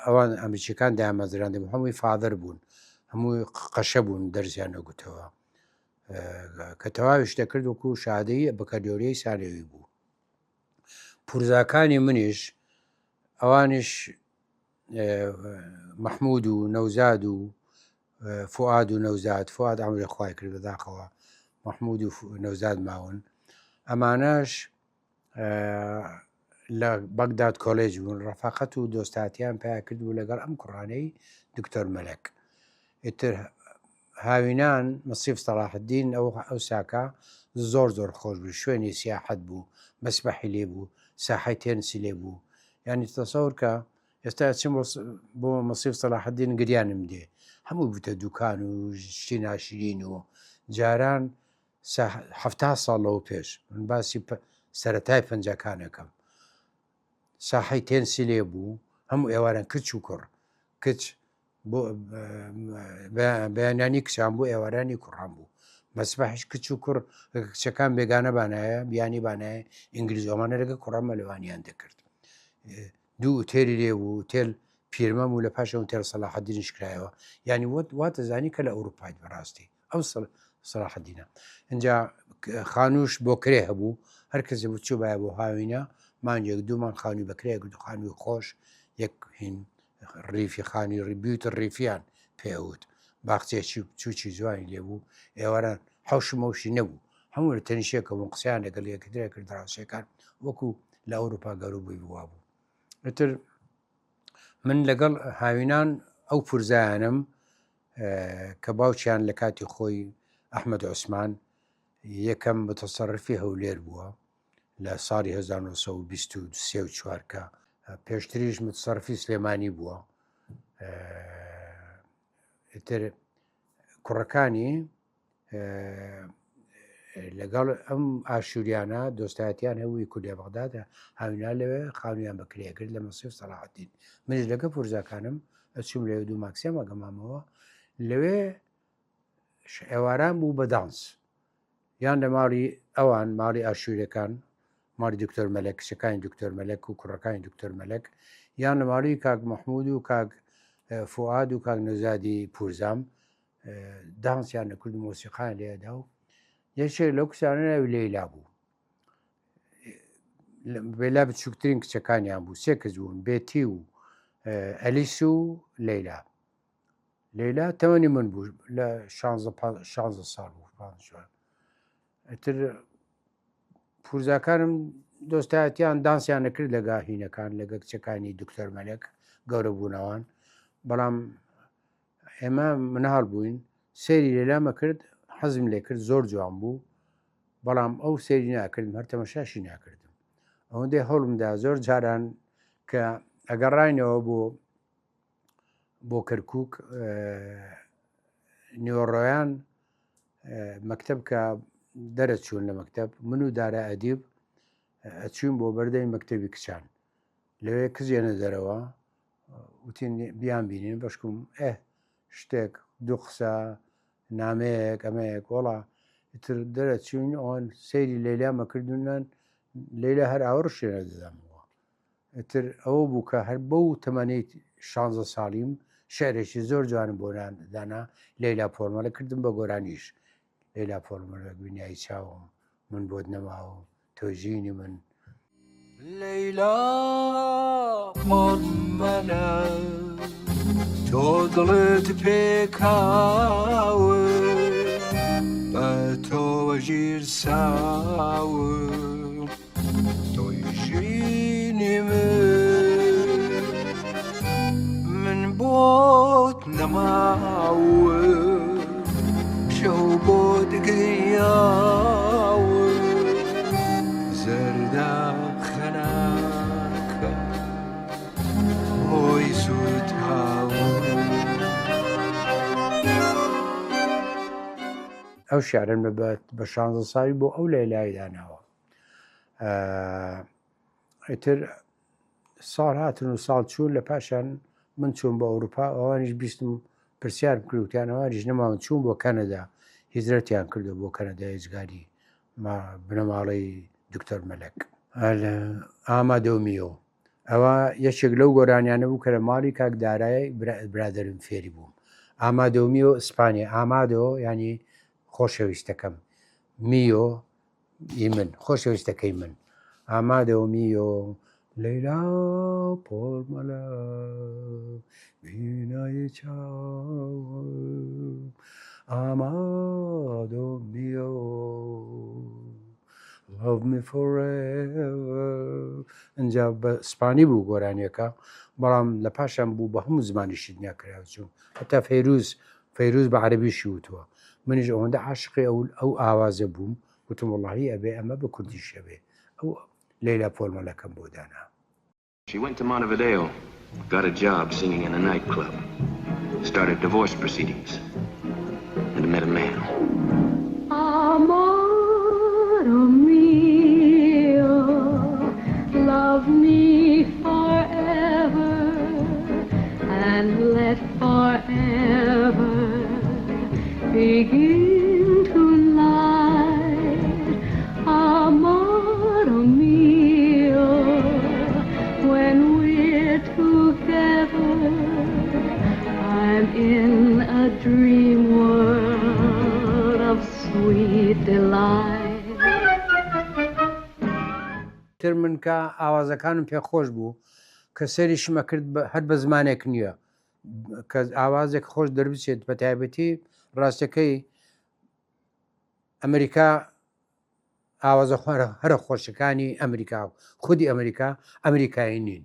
ئەوان ئەمریکیەکان دامەزراندن هەمووی father بوون هەمووی قەشە بوون دەرزیان نەگوتەوە کە تەواویش دەکرد وەکو شادەی بەکەدۆریەی سانەوی بوو پورزاکانی منیش ئەوانیش مەحمود و نەوزاد و فوئاد و نەوزاد فوئاد عەمری خوای کرد بەداخەوە مەحمود و نەوزاد ماون ئەمانەش لە بەگداد کۆلێج بوون ڕەفاقەت و دۆستاتیان پیا کرد بوو لەگەڵ ئەم کوڕانەی دکتۆر مەلەک ئیتر هاوینان مەسیف سەڵاحدین ئەو ئەو ساکە زۆر زۆر خۆش بوو شوێنی سیاحەت بوو مەسبەحی لێ بوو ساحەی تێنسی لێ بوو یعنی تەسەور کە ئێستا ئەچم بۆ مەسیف سەلاحەدین گریانم دێ هەموو بووتە دوکان و شتی ناشرین و جاران ه ساڵ لەوە پێش من باسی سەتای پەنجەکانەکەم ساحەی تێنسی لێ بوو هەموو ئێواران کچ و کوڕ کچ بۆ بەیانانی کچان بوو ئێوارانی کوڕان بوو مەسبحش کچ و کوڕ کچەکان بێگانە بانایە بیانی بانایە ئینگلیز ئەمانە لەگە کوڕان مەلەوانیان دەکرد دوو ئوتێلی لێ بوو ئوتێل پیرمەم و لە پاش ئوتێل سەلاحەدینیش کرایەوە یعنی وت واتەزانی کە لە ئەوروپایت بەڕاستی ئەو سەلاحەدینە اینجا خانوش بۆ کرێ هەبوو هەر کەسێ بوو چوو بۆ هاوینە مانگێک دوومان خانووی بەکرێ گرت خانووی خۆش یەک هین ڕیفی خانی ڕیبیوت ڕیفیان پێوت باخچەیەکی بچووکی جوانی لێبوو ئێواران حەوش مەوشی نەبوو هەموو لە تەنیشێکە بوون قسەیان لەگەڵ یەکترە کرد دراوسێکان وەکو لە ئەوروپا گەورە بووی بووا بوو ئیتر من لەگەڵ هاوینان ئەو پورزایانم کە باوکیان لە کاتی خۆی ئەحمد عوسمان یەکەم متەسەرفی هەولێر بووە لە ساڵی 1923 و چوارکە پێشتریش متسەرفی سلێمانی بووە. ئیتر کوڕەکانی لەگەڵ ئەم ئاشووریانە دۆستایەتیان هەبووی کوردیا بەغدادە هاوینا لەوێ خانویان بە کرێ کرد لە مەسیف سەڵاحەدین منیش لەگە پورزاکانم ئەچوم لەوێ دوو ماکسیان وەگەمامەوە لەوێ ئێواران بوو بە دانس یان لە ماڵی ئەوان ماڵی ئاشوورەکان ماڵی دکتۆر مەلەک کچەکانی دکتۆر مەلەک و کوڕەکانی دکتۆر مەلەک یان لە ماڵی کاک مححمود و کاک فوئاد و کاک نەزادی پورزام دانسیان نەکرد و مۆسیقایان لێدا و یەکێک لەو کچانە ناوی لەیلا بوو لەیلا بچووکترین کچەکانیان بوو سێ کچ بوون بێتی و ئەلیس و لەیلا لەیلا تەمەنی من بوو لە 16 ساڵ بوو ئەتر پورزاکانم دۆستایەتیان دانسیان نەکرد لەگا هینەکان لەگە کچەکانی دکتۆر مەلەک گەورە بوونەوان بەڵام ئێمە مناڵ بووین سەیری لەلامە کرد حەزم لێ کرد زۆر جوان بوو بەڵام ئەو سەیری ناکردم هەر تەمەشاشی ناکردم ئەوەندەی هەوڵمدا زۆر جاران کە ئەگەڕاینەوە بۆ بۆ کەرکک نیوەڕۆیان مەکتب کە دەرەچوون لە مەکتب من و دارا ئەدیب ئەچوین بۆ بەردەی مەکتەبی کچان لەوێ کزێنە دەرەوە وتین بیان بینین بەشکم ئه شتێک دوو قسە نامەیەک ئەمەیەک وەڵا تر دەرەچوین ئەوان سەیری لەیلا مەکردونان لەیلا هەر ئاوە ڕشێنە دەدامەوە ئیتر ئەوە بوو کە هەر بەو تەمەنەی شانزە ساڵیم شعرێکی زۆر جوانم بۆ دانا لەیلا پۆرمەلە کردم بە گۆرانیش لەیلا پۆرمەلە بینایی چاوم من بۆت نەماوم تۆ ژینی من. لەیلا پۆرمەلە تۆ دڵت پێکاوم بە تۆوە ژیر ساوم. تۆی ژینی من من بۆت نەماوم شەو بۆت گریاوم زەردە خەناکە هۆی سووتاوم. ئەو شعرەم بە شانزە ساڵی بۆ ئەو لەیلای داناوە. ئیتر ساڵ هاتن و ساڵ چوون لە پاشان من چوون بۆ ئەوروپا ئەوانیش بیستم پرسیار بکردوتیان ئەوانیش نەماون چوون بۆ کەنەدا هیجرەتیان کردو بۆ کەنەدا ئێجگاری بنەماڵەی دکتۆر مەلەک ئامادەمیەوە ئەوە یەکێک لەو گۆرانیانە بوو کە لە ماڵی کاک دارای برادرم فێری بووم ئامادەمیۆ ئیسپانیا ئامادۆ ینی خۆشەویستەکەم میۆ ی من خۆشەویستەکەی من ئامادەو میۆ لەیلا پۆرمەلە بینای چاوم ئامادۆ میۆ Love me forever ئینجا بە ئیسپانی بوو گۆرانیەکە بەڵام لە پاشان بوو بە هەموو زمانیشی دنیا کراوچوو هەتا فەیروز فەیروز بە عەرەبیشی وتووە منیش ئەوەندە عاشقی ئەو ئەو ئاوازە بووم وتم وەڵاهی ئەبێ ئەمە بە کوردیش هەبێ ئەو لەیلا پۆرمەلەکەم بۆ دانا. She went to Montevideo, got a job singing in a nightclub, started divorce proceedings, and met a man. Amor mio, love me forever and let forever begin to light. Amor mio, when we're together, I'm in a dream world of sweet delight. تر من کە ئاوازەکانم پێ خۆش بوو کە سەیریشم ئەکرد هەر بە زمانێک نییە کە ئاوازێک خۆش دەربچێت بە تایبەتی ڕاستەکەی ئەمریکا ئاوازە هەرە خۆشەکانی ئەمریکا و خودی ئەمریکا ئەمریکایی نین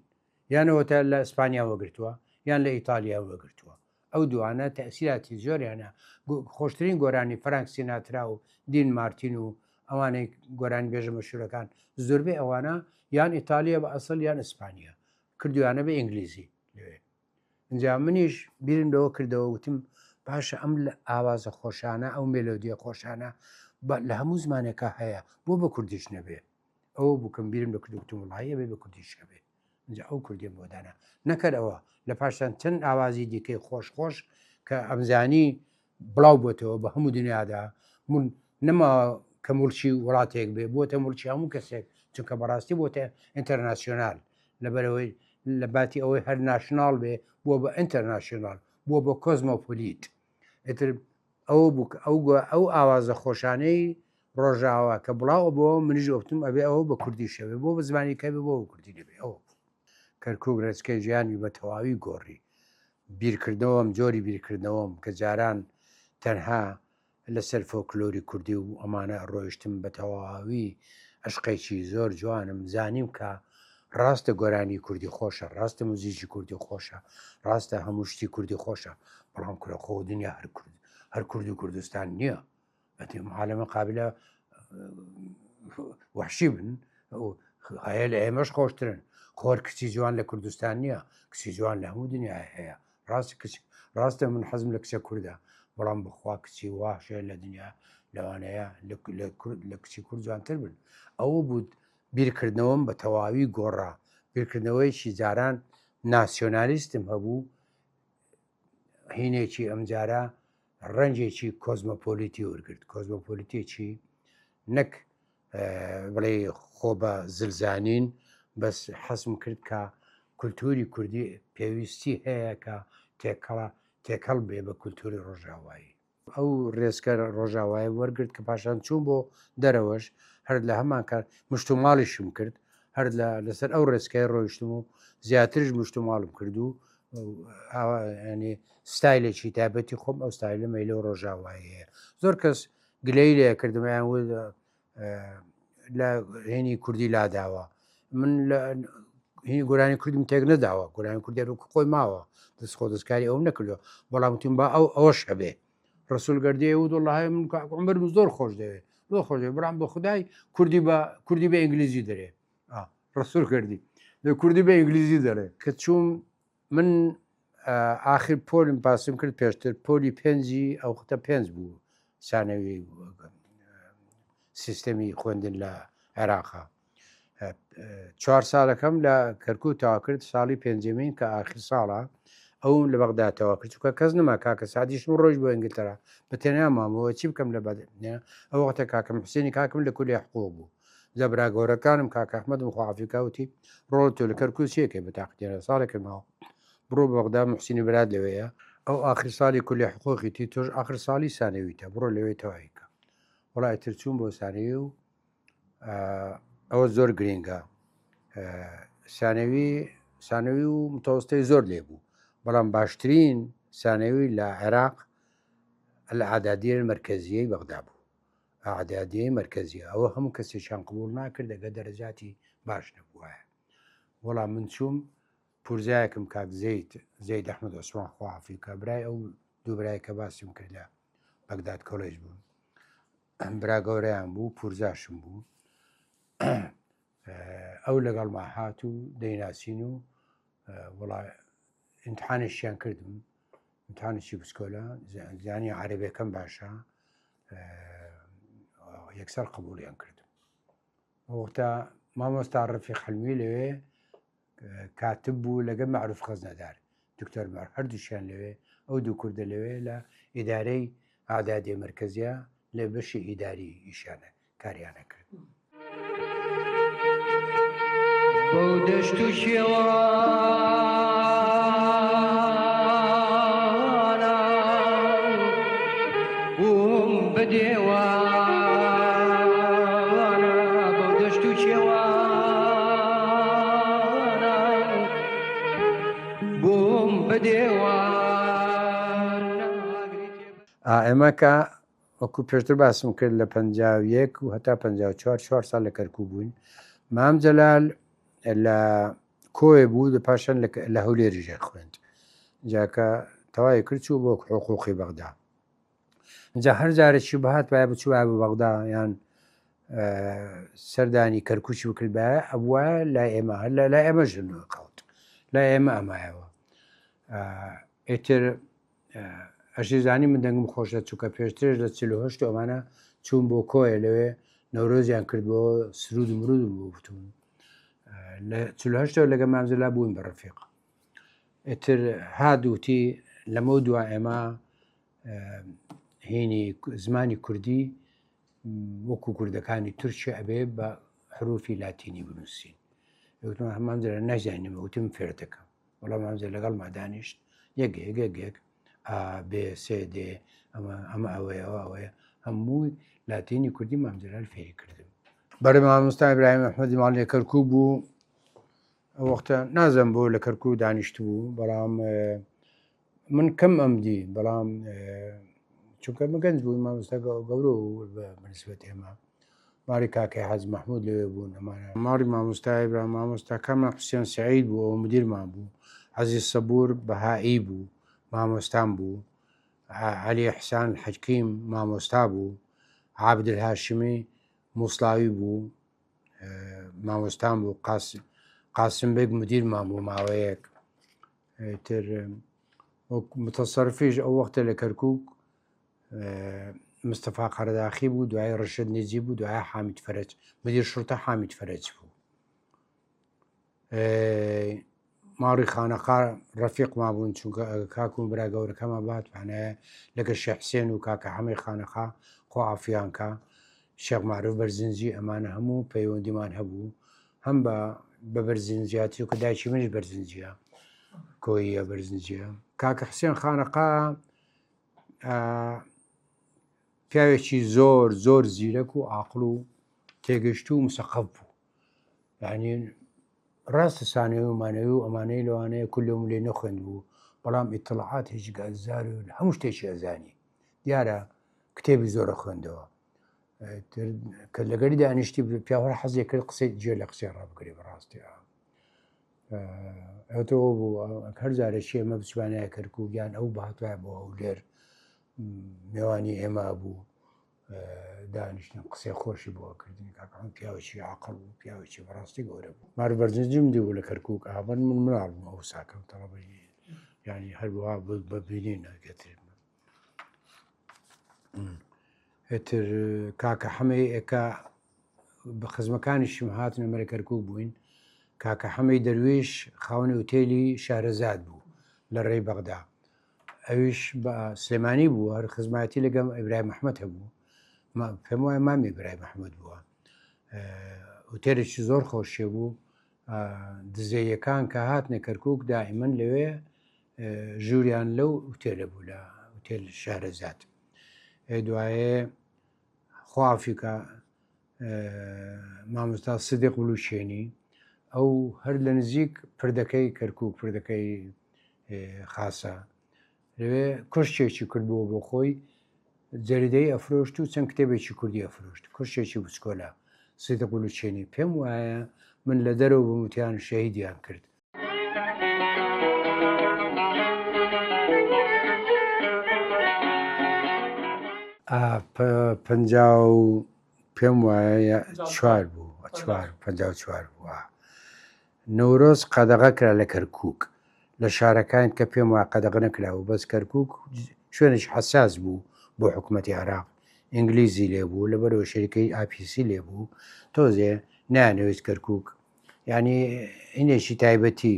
یانەوەتە لە ئیسپانیا وەگرتووە یان لە ئیتالیا وەگرتووە ئەو دوانە تەسیراتی زۆریانە خۆشترین گۆرانی فرانک سیناترا و دین مارتین و ئەوانەی گۆرانی بێژە مەشهورەکان زۆربەی ئەوانە یان ئیتالیە بە ئەسڵ یان ئیسپانیا کردویانە بە ئینگلیزی لەوێ ئینجا منیش بیرم لەوە کردەوە وتم باشە ئەم لە ئاوازە خۆشانە ئەو مێلۆدیە خۆشانە لە هەموو زمانێکا هەیە بۆ بە کوردیش نەبێ ئەوە بوو کەم بیرم لە کرد وتم وڵی ئەبێ بە کوردیش هەبێ اینجا ئەو کوردیم بۆ دانا نەکەر ئەوە لە پاشان چەند ئاوازی دیکەی خۆش خۆش کە ئەمزانی بڵاو بۆتەوە بە هەموو دنیادا من نەما کە مڵکی وڵاتێک بێ بۆتە مڵکی هەموو کەسێک چونکە بەڕاستی بۆتە international لەبەرەوەی لە باتی ئەوەی هەر national بێ بووە بە international بووە بە cosmopolite ئیتر ئەوە بوو کە ئەو ئەو ئاوازە خۆشانەی ڕۆژاوا کە بڵاو بۆ منیش وەکتم ئەبێ ئەوە بە کوردی شەوێ بۆ بە زمانی کە بێ بۆ بە کوردی دەبێ ئەوە بوو کەرکوک ڕێچکەی ژیانی بە تەواوی گۆڕی بیرکردنەوەم جۆری بیرکردنەوەم کە جاران تەنها لەسەر فۆکلۆری کوردی و ئەمانە ڕۆیشتم بە تەواوی عشقێکی زۆر جوانم زانیم کە ڕاستە گۆرانی کوردی خۆشە ڕاستە موزیکی کوردی خۆشە ڕاستە هەموو شتی کوردی خۆشە بەڵام کورە خۆ دنیا هەر کورد هەر کورد و کوردستان نییە ئەتێ عالەمە قابلە وحشی بن هەیە لە ئێمەش خۆشترن خۆر کچی جوان لە کوردستان نییە کچی جوان لە هەموو دنیا هەیە ڕاست کچ ڕاستە من حەزم لە کچە کوردە بەڵام بخوا کچی واشە لە دنیا لەوانەیە لە کچی کورد جوانتر بن ئەوە بوو بیرکردنەوەم بە تەواوی گۆڕا بیرکردنەوەیەکی جاران ناسیۆنالیستم هەبوو هینێکی ئەمجارە ڕەنجێکی کۆزمۆپۆلیتی وەرگرت کۆزمۆپۆلیتێکی نەک بڵێ خۆ بە زلزانین بەس حەزم کرد کە کولتوری کوردی پێویستی هەیە کە تێکەڵە تێکەڵ بێ بە کولتوری ڕۆژاوایی ئەو ڕێزکە ڕۆژاوایە وەرگرت کە پاشان چوون بۆ دەرەوەش هەر لە هەمان کار مشتوماڵیشم کرد هەر لە لەسەر ئەو ڕێچکەی ڕۆیشتم و زیاترش مشتوماڵم کرد و ینی ستایلێکی تایبەتی خۆم ئەو ستایلە مەیلە و ڕۆژاوایی هەیە زۆر کەس گلەی لێ کردم یان لە هێنی کوردی لاداوە من لە هینی گۆرانی کوردم تێک نەداوە گۆرانی کوردی وەکو خۆی ماوە دەست خۆ دەستکاری ئەوم نەکردووە بەڵام وتم با ئەو ئەوەش هەبێ ڕسول گەردی و دڵهای من کاک عمرم زۆر خۆش دەوێت زۆر خۆش دەوێت برام بە خدای کوردی بە کوردی بە ئینگلیزی دەرێ ڕسول گەردی لە کوردی بە ئینگلیزی دەڵێ کە چوم من ئاخر پۆلم پاسم کرد پێشتر پۆلی پێنجی ئەو وەختە پێنج بوو سانەوی سیستەمی خوێندن لە عێراقا چوار ساڵەکەم لە کەرکوک تەوا کرد ساڵی پێنجەمین کە ئاخر ساڵە ئەوم لە بەغدا تەوا کرد چونکە کەس نەما کاکە سعدیشم ڕۆژ بۆ ئینگلتەرا بە تەنیا مامەوە چی بکەم لە بەد ئەو وەختە کاکەم حوسێنی کاکم لە کولی حقوق بوو جا برا گەورەکانم کاکە ئەحمەدم خوا عافیکا وتی ڕۆڵ تۆ لە کەرکوک چیەکەی بە تاقیتێنە ساڵێکم ماوە بڕۆ بەغدا محسینی برات لەوەیە ئەو ئاخر ساڵی کولی حقوقی تی تۆش ئاخر ساڵی سانەویتە بڕۆ لەوێ تەواویکە وەڵا ئیتر چووم بۆ سانەوی و ئەوە زۆر گرینگە سانەوی سانەوی و متەوەستەی زۆر لێ بوو بەڵام باشترین سانەوی لە عێراق لە ئادادیە مرکزیەی بەغدا بوو ئادادیەی مرکزیە ئەوە هەموو کەسێکیان قبول ناکرد دەگە دەرەجاتی باش نەبووایە وەڵام من چووم پورزایەکم کاک زەید زەید ئەحمەد عوسمان خوافی کە برای ئەو دوو برای کە باسیم کرد لە بەگداد کۆلێژ بوون برا گەورەیان بوو پورزاشم بوو ئەو لەگەڵما هات و دەیناسین و وڵا امتحانێکیان کردم امتحانێکی بچکۆلە زیانی عەربەکەم باشە یەکسەر قبولیان کردم وەختە مامۆستا ڕفی حلمی لەوێ کاتب بوو لەگە معروف خەزنەدار دکتۆر مار هەردووشیان لەوێ ئەو دوو کوردە لەوێ لە ئیدارەی ئادادێ مرکزیە لە بەشی ئیداری ئیشانە کاریانە کرد. بەو دەشت و شێوانە بووم بە دێوانە بەو دەشت و شێوانە بووم بە دێوانە. ئێمە کە وەکو پێشتر باسم کرد لە 51 و هەتا 54 چوار ساڵ لە کەرکوک بووین مام جەلال لە کۆیە بوو لە پاشان لە هەولێریش خوێند جاکە تەواوی کرد چوو بۆ حقوقی بەغدا جا هەر جارێکی بهات وایە بچوایە بۆ بەغدا یان سەردانی کەرکوچی بکردبایە ئەبووە لای ئێمە هەر لە لای ئێمە ژن کەوت لای ئێمە ئەمایەوە ئێتر ئەشی زانی من دەنگم خۆشە چونکە پێشترش لە 48 ئەمانە چوون بۆ کۆیە لەوێ نەورۆزیان کرد بۆ سرود و مرودم بۆ وتون لە 48 لەگە مامزەلا بووین بە ڕفیق ئیتر هات وتی لەمە دوا ئێمە هینی زمانی کوردی وەکو کوردەکانی تورکیا ئەبێ بە حروفی لاتینی بنووسین. وتم هەمان جارە نازانم وتم فێر دەکەم. وەڵام مامزە لەگەڵما دانیشت یەک یەک یەک یەک ئا بێ سێ دێ ئەمە ئەمە ئەوەیە ئەوە ئەوەیە هەمووی لاتینی کوردی مام جەلال فێری کردم. بەڵێ مامۆستا ئیبراهیم ئەحمەدی ماڵ لە کەرکووک بوو ئەو وەختە نازم بۆ لە کەرکوو دانیشت بوو بەڵام من کەم ئەمدی بەڵام چونکە من گەنج بووی مامۆستا گەورە و بە نسبەت ئێمە ماڵی کاکەی حاجی مەحمود لەوێ بوون ئەمانە ماڵی مامۆستای برا مامۆستاکەمان حوسێن سعید بوو ئەو مدیرمان بوو عەزیز سەبور بەهایی بوو مامۆستام بوو عەلی حسان حەکیم مامۆستا بوو عابد الهاشمی موسڵاوی بوو مامۆستام بوو قاسم قاسم بێگ مدیرمان بوو ماوەیەک تر متەسەرفیش ئەو وەختە لە کەرکک مستەفا قەرەداخی بوو دوای ڕەشد نەجیب بوو دوای حامید فەرەج مدیر شرطە حامید فەرەج بوو ماڵی خانەقا ڕەفیق مابوون چونکە کاکم برا گەورەکەمان باتوانایە لەگە شێخ حسێن و کاکە حەمەی خانەقا خۆ ئافیانکە شێخ معروف بەرزنجی ئەمانە هەموو پەیوەندیمان هەبوو هەم بە بە بەرزنجیاتی و کە دایکی منیش بەرزنجیە کۆییە بەرزنجیە کاکە حسێن خانەقا پیاوێکی زۆر زۆر زیرەک و ئاقل و تێگەشت و مسەقەف بوو یعنی ڕاستە سانەوی و مانەوی و ئەمانەی لەوانەیە کولم لێ نەخوێند بوو بەڵام ئیتڵعات هیچ گازار و هەموو شتێکی ئەزانی دیارە کتێبی زۆرە خوێندەوە کە لەگەری دانیشتی پیاوەر حەزێ کرد قسەی جێ لە قسەی ڕابگرێ بەڕاستی ئەوتۆ بوو هەر جارێکی ئێمە بچوانایە کەرکوک یان ئەو بهاتوایە بۆ هەولێر مێوانی ئێمە بوو دانیشتن قسەی خۆشی بۆ کردن کاکەم پیاوێکی عقل بوو پیاوێکی بەڕاستی گەورە بوو مار بەرزنجیم دی بوو لە کەرکک ئابن من مناڵ بوو ئەو ساکەم تەڵەبەی ینی هەروەها بە بینی نەگەتر ئیتر کاکە حەمەی ئێکا بە خزمەکانیشم هاتنە مەرە کەرکوک بووین کاکە حەمەی دەرویش خاوەنی ئوتێلی شارەزاد بوو لە ڕێی بەغدا ئەویش بە سلێمانی بوو هەر خزمایەتی لەگەم ئیبراهیم ئەحمەد هەبوو پێم وایە مامی ئیبراهیم ئەحمەد بووە ئوتێلێکی زۆر خۆشیە بوو دزەیەکان کە هاتنە کەرکک دائیمەن لەوێ ژووریان لەو ئوتێلە بوو لە ئوتێل شارەزاد دوایێ خوافیکە مامۆستا سدیق بلوشێنی ئەو هەر لە نزیک پردەکەی کەرکک پردەکەی خاصە لەوێ کۆشکێکی کردبووە بۆ خۆی جەریدەی ئەفرۆشت و چەند کتێبێکی کوردی ئەفرۆشت کۆشکێکی بچکۆلە سیدق بلوچێنی پێم وایە من لە دەرەوە بووم وتیان شەهیدیان کرد. ئا 50 و پێم وایە چوار بوو چوار 54 بوو نەورۆز قەدەغە کرا لە کەرکووک لە شارەکان کە پێم وایە قەدەغە نەکرابوو بەس کەرکووک شوێنێکی حەساس بوو بۆ حکوومەتی عێراق ئینگلیزی لێ بوو لەبەرەوە شەریکەی ئاپیسی لێ بوو تۆزێ نانەوێت کەرکووک یعنی هینێکی تایبەتی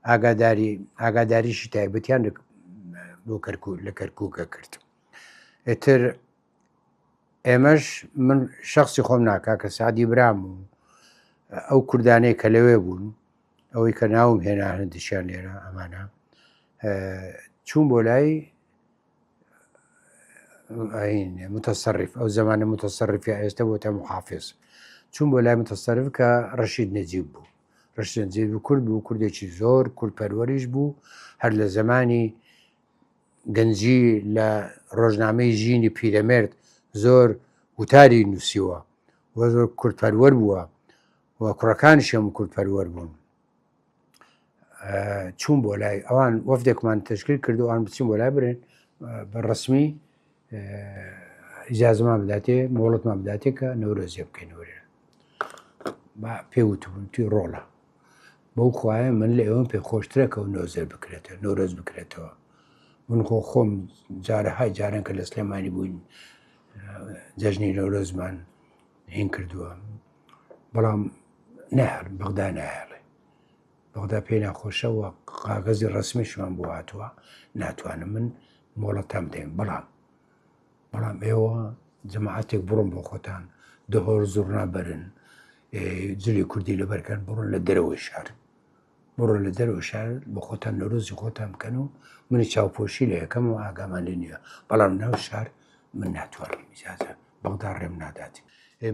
ئاگاداری ئاگاداریشی تایبەتیان بۆ کەرکوو لە کەرکووکە کرد ئیتر ئێمەش من شخصی خۆم ناکا کە سعدی برام و ئەو کوردانەی کە لەوێ بوون ئەوەی کە ناوم هێنا هەندێکیان لێرە ئەمانە چوون بۆ لای متەسەریف ئەو زمانە متەسەریفی ئێستا بۆتە محافظ چوون بۆ لای متەسەریف کە ڕەشید نەجیب بوو ڕەشید نەجیب کورد بوو کوردێکی زۆر کورد پەروەریش بوو هەر لە زمانی گەنجی لە ڕۆژنامەی ژینی پیرەمێرد زۆر وتاری نووسیوە و زۆر کوردپەروەر بووە و کوڕەکانیشی هەموو کوردپەروەر بوون. چوون بۆ لای ئەوان وەفدێکمان تەشکیل کرد و ئەوان بچین بۆ لای برێن بە ڕسمی ئیجازەمان بداتێ مۆڵەتمان بداتێ کە نەورۆزیە بکەینەوە با پێ وتبوون توی ڕۆڵە بەو خوایە من لە ئێوەم پێ خۆشترە کە نۆزەر بکرێتەوە نەورۆز بکرێتەوە. من خۆ خۆم جارەهای جاران کە لە سلێمانی بووین جەژنی نەورۆزمان هین کردووە بەڵام ناهێڵ بەغدا ناهێڵێ بەغدا پێی ناخۆشە و قاگەزی ڕسمیشمان بۆ هاتووە ناتوانم من مۆڵەتان بدەین بەڵام بەڵام ئێوە جەماعەتێک بڕۆن بۆ خۆتان دهۆڵ زوڕنا بەرن جلی کوردی لەبەرکەن بڕۆن لە دەرەوەی شار بڕۆن لە دەرەوەی شار بۆ خۆتان نەورۆزی خۆتان بکەن و منی چاوپۆشی لە یەکەم و ئاگامان لێ نییە بەڵام ناو شار من ناتوانم ئیجازە بەغدا ڕێم نادات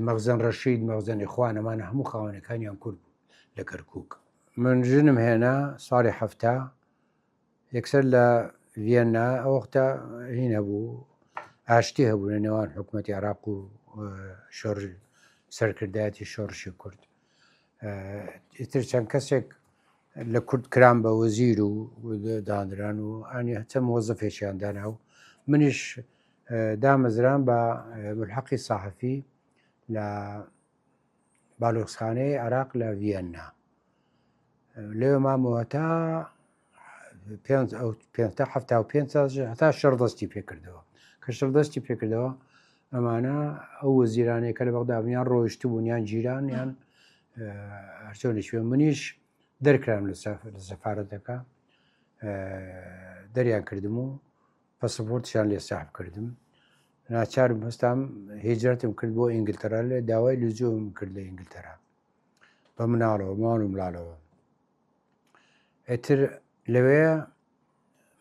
مەخزەن ڕەشید مەخزەن ئیخوان ئەمانە هەموو خاوەنەکانیان کورد بوو لە کەرکووک من ژنم هێنا ساڵی 70 یەکسەر لە ڤیەننا ئەو وەختە هین هەبوو ئاشتی هەبوو لە نێوان حکوومەتی عراق و شۆڕ سەرکردایەتی شۆڕشی کورد ئیتر چەند کەسێک لە کورد کران بە وەزیر و دانران و ئەنی چەند مۆزەفێکیان دانا و منیش دامەزران بە ملحقی ساحفی لە باڵیۆزخانەی عێراق لە ڤیەننا لەوێ مامەوە تا پێنج ئەو پێنج تا 75 هەتا شەڕ دەستی پێکردەوە کە شەڕ دەستی پێکردەوە ئەمانە ئەو وەزیرانەیە کە لە بەغدا بوون یان ڕۆیشتبوون یان گیران یان هەرچۆنێک بێ منیش دەرکرام لە سەفارەتەکە دەریان کردم و پەسەپۆرتیان لێ ساحب کردم ناچارم هەستام هیجرەتم کرد بۆ ئینگلتەرا لێ داوای لجوم کرد لە ئینگلتەرا بە مناڵەوە ماڵ و مڵاڵەوە ئیتر لەوێ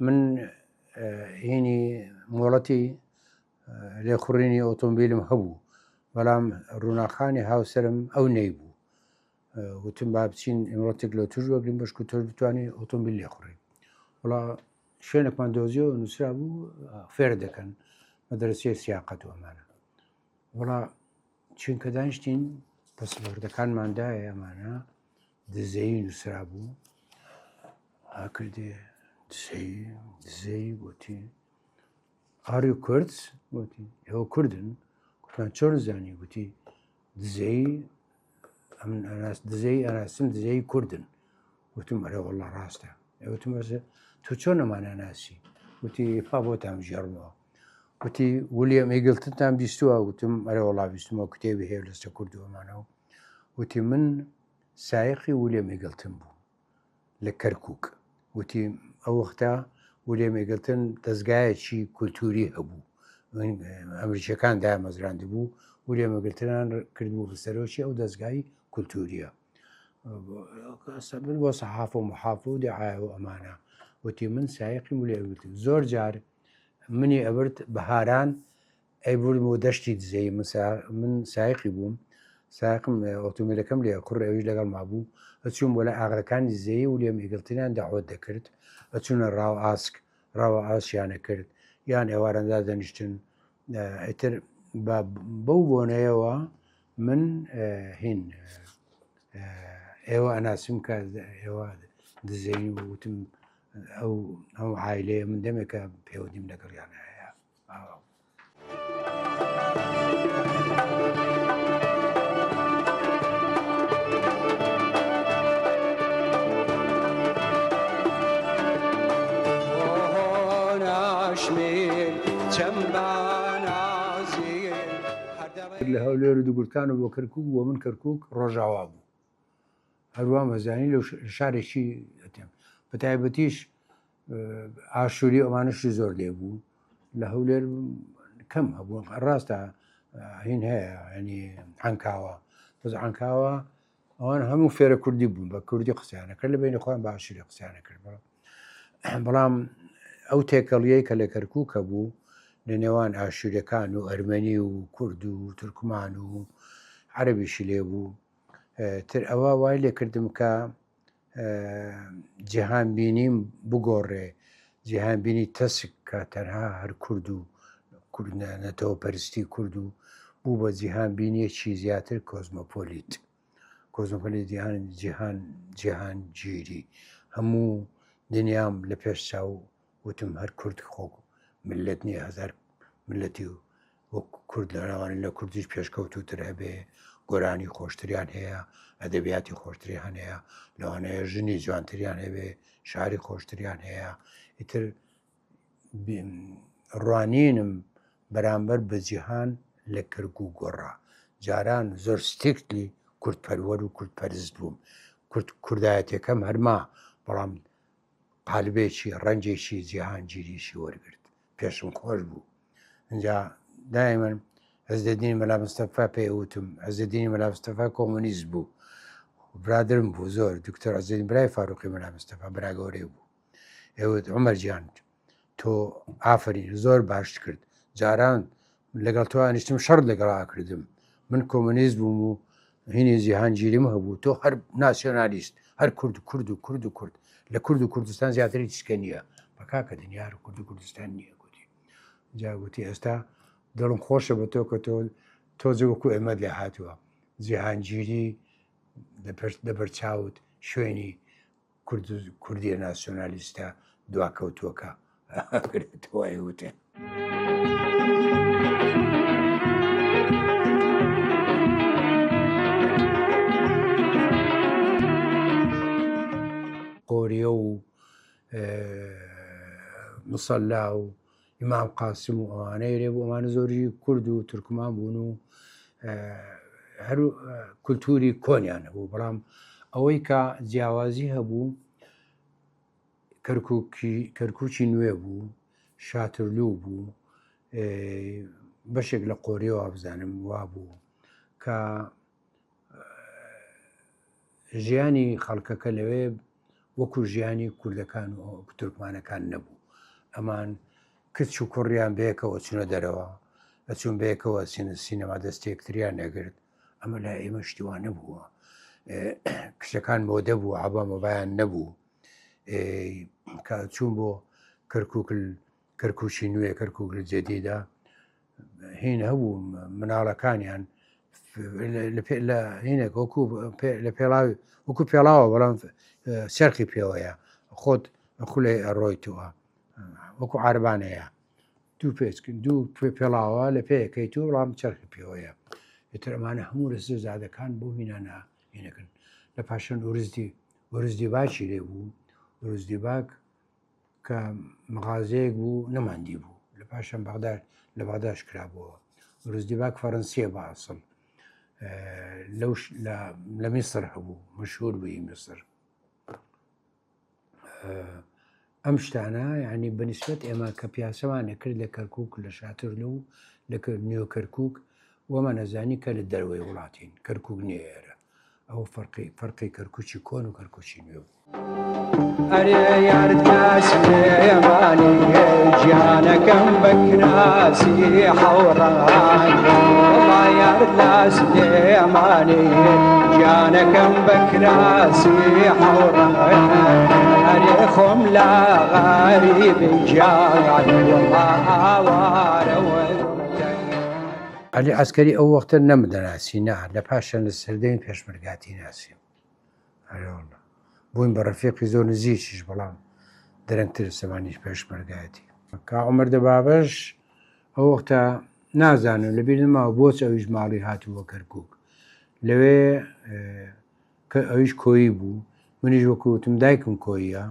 من هینی مۆڵەتی لێخوڕینی ئۆتۆمبیلم هەبوو بەڵام ڕووناخانی هاوسەرم ئەو نەیبوو وتم با بچین ئیمڕۆتێک لە توش وەگرین بەشک و تۆش بتوانانی ئۆتۆمبیل لێخوڕی وڵا شوێنێکمان دۆزیەوە نووسرا بوو فێر دەکەن مەدرسەی سیاقەت و ئەمانە وڵا چونکە دانیشتین پەسپۆرتەکانمان دایە ئەمانە دزەیی نووسرا بوو کردێ دزەیی دزەیی گوتی ئاری کورد گوتی ئێوە کوردن گوتمان چۆن زانی گوتی دزەیی ئەمن ئەناس دزەیی ئەناسم دزەیی کوردن وتم ئەرێ وەڵڵا ڕاستە وتم تۆ چۆن ئەمانە ناسی وتی پا بۆتان ژێڕمەوە وتی ولیەم ئیگلتنتان بیستووە وتم ئەرێ وەڵا بیستمەوە کتێبی هەیە لەسەر کورد و ئەمانەوە وتی من سایقی ولیەم ئیگلتن بوو لە کەرکک وتی ئەو وەختە ولیەم ئیگلتن دەستگایەکی کولتوری هەبوو ئەمریکیەکان دامەزراندبوو ولیەم ئیگلتنان کردبوو بە سەرۆکی ئەو دەستگای کولتوریە من بۆ سەحاف و محاف و دعایە و ئەمانە وتی من سایقی ولیەم ئیگلتن زۆر جار منی ئەبرد بەهاران ئەیبردم بۆ دەشتی دزەیی من سایقی بووم سایقم ئۆتۆمبیلەکەم لێ کوڕ ئەویش لەگەڵ مابوو ئەچووم بۆ لە ئاغرەکانی دزەیی و لێم ئیگڵتریان داوت دەکرد ئەچوونە ڕاو ئاسک ڕاوە ئاسیانە کرد یان ئێواراندا دەنیشتن ئیتر بەو بۆنەیەوە من هین ئێوە ئەناسم کە ئێوە دزەیی و وتم ئەو ئەو عایلەیە من دەمێکە پەیوەندیم لەگەڵیان هەیە لە هەولێر و دوگورتان و بۆ کەرکک بۆ من کەرکک ڕۆژاوا بوو هەروە مەزانی لە شارێکی بە تایبەتیش ئاشووری ئەوانشی زۆر لێ بوو لە هەولێر کەم هەبوو ڕاستە هین هەیە ینی عنکاوە بەس عنکاوە ئەوان هەموو فێرە کوردی بوون بە کوردی قسەیانە کرد لە بینی خۆیان بە ئاشووری قسەیانە کرد بەڵام ئەو تێکەڵیەی کە لە کەرکووکە بوو لە نێوان ئاشوورەکان و ئەرمەنی و کورد و تورکمان و عەربیشی لێ بوو تر ئەوە وای لێکردم کە جیهانبینیم بگۆڕێ، جیهانبینی تەسک کە تەنها هەر کورد و کورد نەتەوە پەرستی کورد و بوو بە جیهانبینیەکی زیاتر کۆزمۆپۆلیت کۆزمۆپۆلیت جیهان جیهان جیهانگیری هەموو دنیام لە پێش چاو وتم هەر کورد خۆ ملت نییە هەزار ملەتی و وەک کورد لەوانەیە لە کوردیش پێشکەوتووتر هەبێ، گۆرانی خۆشتریان هەیە، ئەدەبیاتی خۆشتریان هەیە، لەوانەیە ژنی جوانتریان هەبێ، شاری خۆشتریان هەیە، ئیتر ڕوانینم بەرامبەر بە جیهان لە کەرکوک گۆڕا. جاران زۆر strictly کوردپەروەر و کوردپەرست بووم. کورد کوردایەتیەکەم هەر ما، بەڵام قالبێکی ڕەنگێکی جیهانگیریشی وەرگرت. پێشم خۆش بوو. ئینجا دایمەن عزەدینی مەلا مستەفا پێی وتم، عزەدینی مەلا مستەفا کۆمۆنیست بوو. برادرم بوو زۆر، دکتۆر عزەدین برای فاروقی مەلا مستەفا برا گەورەی بوو. ئێوت عومەر گیان تۆ ئافرین زۆر باشت کرد جاران لەگەڵ تۆ ئەنیشتم شەڕ لەگەڵ ئاکردم من کۆمۆنیست بووم و هینی جیهانگیریم هەبوو تۆ هەر ناسیۆنالیست هەر کورد و کورد و کورد و کورد لە کورد و کوردستان زیاتری چکە نییە بە کاکە دنیار و کورد و کوردستان نییە گوتی جا گوتی ئێستا دڵم خۆشە بە تۆ کە تۆ تۆزێ وەکو ئێمە لێ هاتووە جیهانگیری لەبەر چاوت شوێنی کوردیە ناسیۆنالیستە دواکەوتووەکە ئەگرێتەوە ئەیوتێ. قۆریە و مسەلا و ئیمام قاسم و ئەوانەی لێ بوو ئەوانە زۆری کورد و تورکمان بوون و هەر کولتوری کۆنیان هەبوو بەڵام ئەوەی کە جیاوازی هەبوو کەرککی کەرکوچی نوێ بوو شاترلو بوو بەشێک لە قۆریەوە بزانم وا بوو کە ژیانی خەڵکەکە لەوێ وەکو ژیانی کوردەکان و تورکمانەکان نەبوو ئەمان کچ و کوڕیان بەیەکەوە چونە دەرەوە ئەچون بەیەکەوە سینەما دەستێکتریان نەگرت ئەمە لای ئێمە شتیوان نەبووە کچەکان مۆدە بوو عبا مۆبایان نەبوو کە چوون بۆ کەرکک کەرکوکی نوێ کەرکک جدیدا هین هەبوو مناڵەکانیان لە هینێک وەکو لە پێڵاوی وەکو پێڵاوە بەڵام سەرخی پێوەیە خۆت خولێ ئەڕۆیتەوە وەکو عربانەیە دوو پێچکن دوو پێڵاوە لە پێیەکەی تو بەڵام چرخی پێوەیە ئیتر ئەمانە هەموو لە زادەکان بۆ هینانە هینەکەن لە پاشان ئورزدی ئورزدی باکی لێ بوو ئورزدی باک کە مغازەیەک بوو نەماندی بوو لە پاشان بەغدا لە بەغداش کرابووەوە ڕزدیباک فەرەنسیە بە ئەسڵ لەو لە میسر هەبوو مەشهور بووی میسر ئەم شتانە یعنی بەنیسبەت ئێمە کە پیاسەمان نەکرد لە کەرکک لە شاترلو و لە نوێ کەرکک وەمان نەزانی کە لە دەرەوەی وڵاتین کەرکک نییە ئێرە ئەوە فەرقی فەرقی کەرکوکی کۆن و کەرکوکی نوێ بوو. ئەرێ یارت سلێمانی گیانەکەم بە کراسی حەوڕان وەڵا یارت لە سلێمانی گیانەکەم بە کراسی حەوڕان ئەرێ خۆم لە غەریبی گیان وەڵا ئاوارە عەلی عەسکەری ئەو وەختە نەمدەناسی نا لە پاشان لە سەردەمی پێشمەرگاتی ناسیم ئەرێوەڵا بووین بە ڕەفیقی زۆر نزیکیش بەڵام درەنگتر زەمانی پێشمەرگایەتی کا عومەر دەبابەش ئەو وەختە نازانم لەبیر نەماوە بۆچ ئەویش ماڵی هاتووە کەرکووک لەوێ کە ئەویش کۆیی بوو منیش وەکو وتم دایکم کۆییە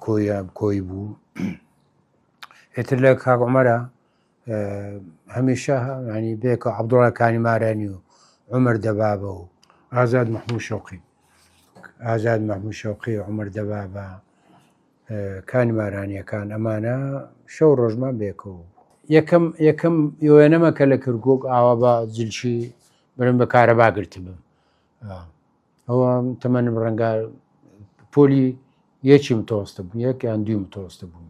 کۆیە کۆی بوو ئێتر لە کاک عومەرە هەمیشە ینی بێکە عەبدوڵا کانی مارانی و عمر دەبابە و ئازاد محمود شەوقی ئازاد محمود شەوقی عمر دەبابە کانی مارانیەکان ئەمانە شەو ڕۆژمان بێکەوە یەکەم یەکەم وێنەمە کە لە کەرکک ئاوا بە جلشی برم بە کارەبا گرتبم ئەوە تەمەنم ڕەنگە پۆلی یەکی متۆستە بوو یەک یان دوی متۆستە بوو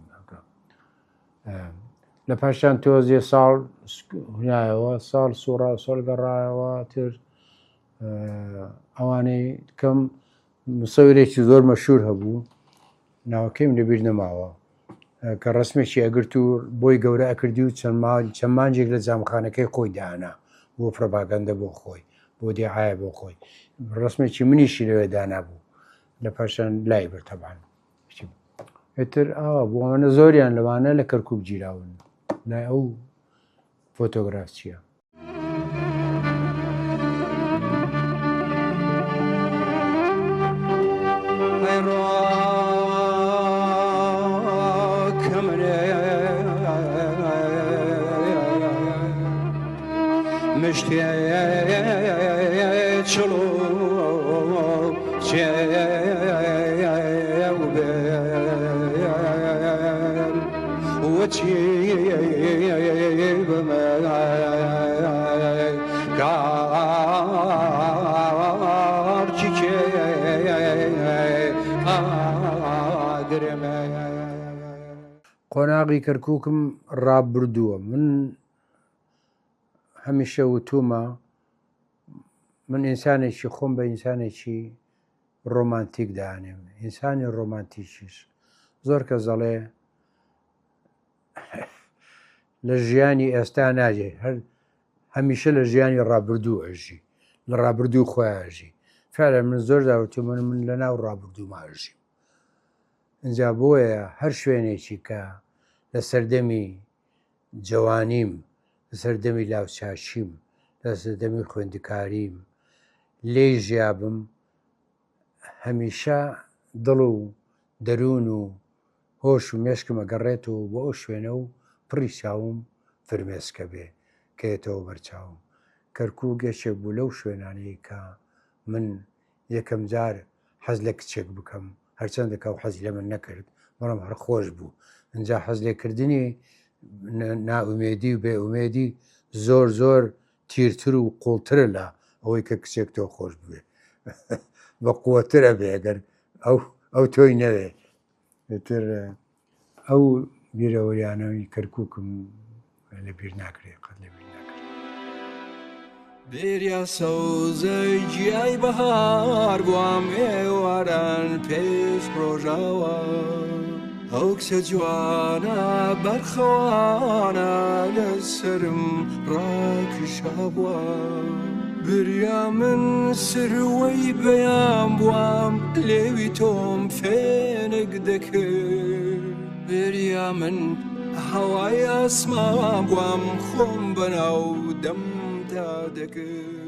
لە پاشان تۆزێ ساڵ هنایەوە ساڵ سوڕا سۆل گەڕایەوە تر ئەوانەی کەم مسەورێکی زۆر مەشهور هەبوو ناوەکەیم لەبیر نەماوە کە ڕسمێکی ئەگرت و بۆی گەورە ئەکردی و چەند چەند مانجێک لە جامخانەکەی خۆی دانا بۆ پرۆپاگەندە بۆ خۆی بۆ دیعاە بۆ خۆی ڕسمێکی منیشی لەوێ دانابوو لە پاشان لای برتەبان ئیتر ئاوا بوو ئەوانە زۆریان لەوانە لە کەرکک گیراون لای ئەو فۆتۆگراف چییە؟ دەشتێ چڵ و چێو بێ وچی بمە کارچی کێ ئاگرمە. قۆناغی کەرکووکم ڕابردووە من هەمیشە وتومە من ئینسانێکی خۆم بە ئینسانێکی ڕۆمانتیک دانێم ئینسانی ڕۆمانتیکیش زۆر کەس دەڵێ لە ژیانی ئێستا ناژێ هەر هەمیشە لە ژیانی ڕابردوو ئەژی لە ڕابردوو خۆیان ئەژی فعلا من زۆر داوتو من من لە ناو ڕابردوو ماژیم اینجا بۆیە هەر شوێنێکی کە لە سەردەمی جەوانیم، لە سەردەمی لاوچاکیم، لە سەردەمی خوێندکاریم لێی ژیابم، هەمیشە دڵ و دەروون و هۆش و مێشکم ئەگەڕێتەوە بۆ ئەو شوێنە و پڕی چاوم فرمێسکە بێ کە یەتەوە بەرچاوم. کەرکووک یەکێک بوو لەو شوێنانەی کە من یەکەم جار حەز لە کچێک بکەم هەرچەندە کە ئەو حەزی لە من نەکرد بەڵام هەر خۆش بوو ئینجا حەز لێکردنی نائومێدی و بێئومێدی زۆر زۆر تیرتر و قوڵترە لە ئەوەی کە کچێک تۆ خۆش بوێ بە قووەترە بێ گەر ئەو ئەو تۆی نەوێ ئیتر ئەو بیرەوەریانەوەی کەرکووکم لە بیر ناکرێ قەت لە بیر ناکرێ. بریا سەوزەی گیای بەهار بوام ئێواران پێش ڕۆژاوا ئەو کچە جوانە بەرخەوانە لەسەرم ڕاکشابووە بریا من سروەی بەیان بوام لێوی تۆم فێنک دەکرد بریا من هەوای ئاسمان بوام خۆم بەناو دەمدا دەکرد.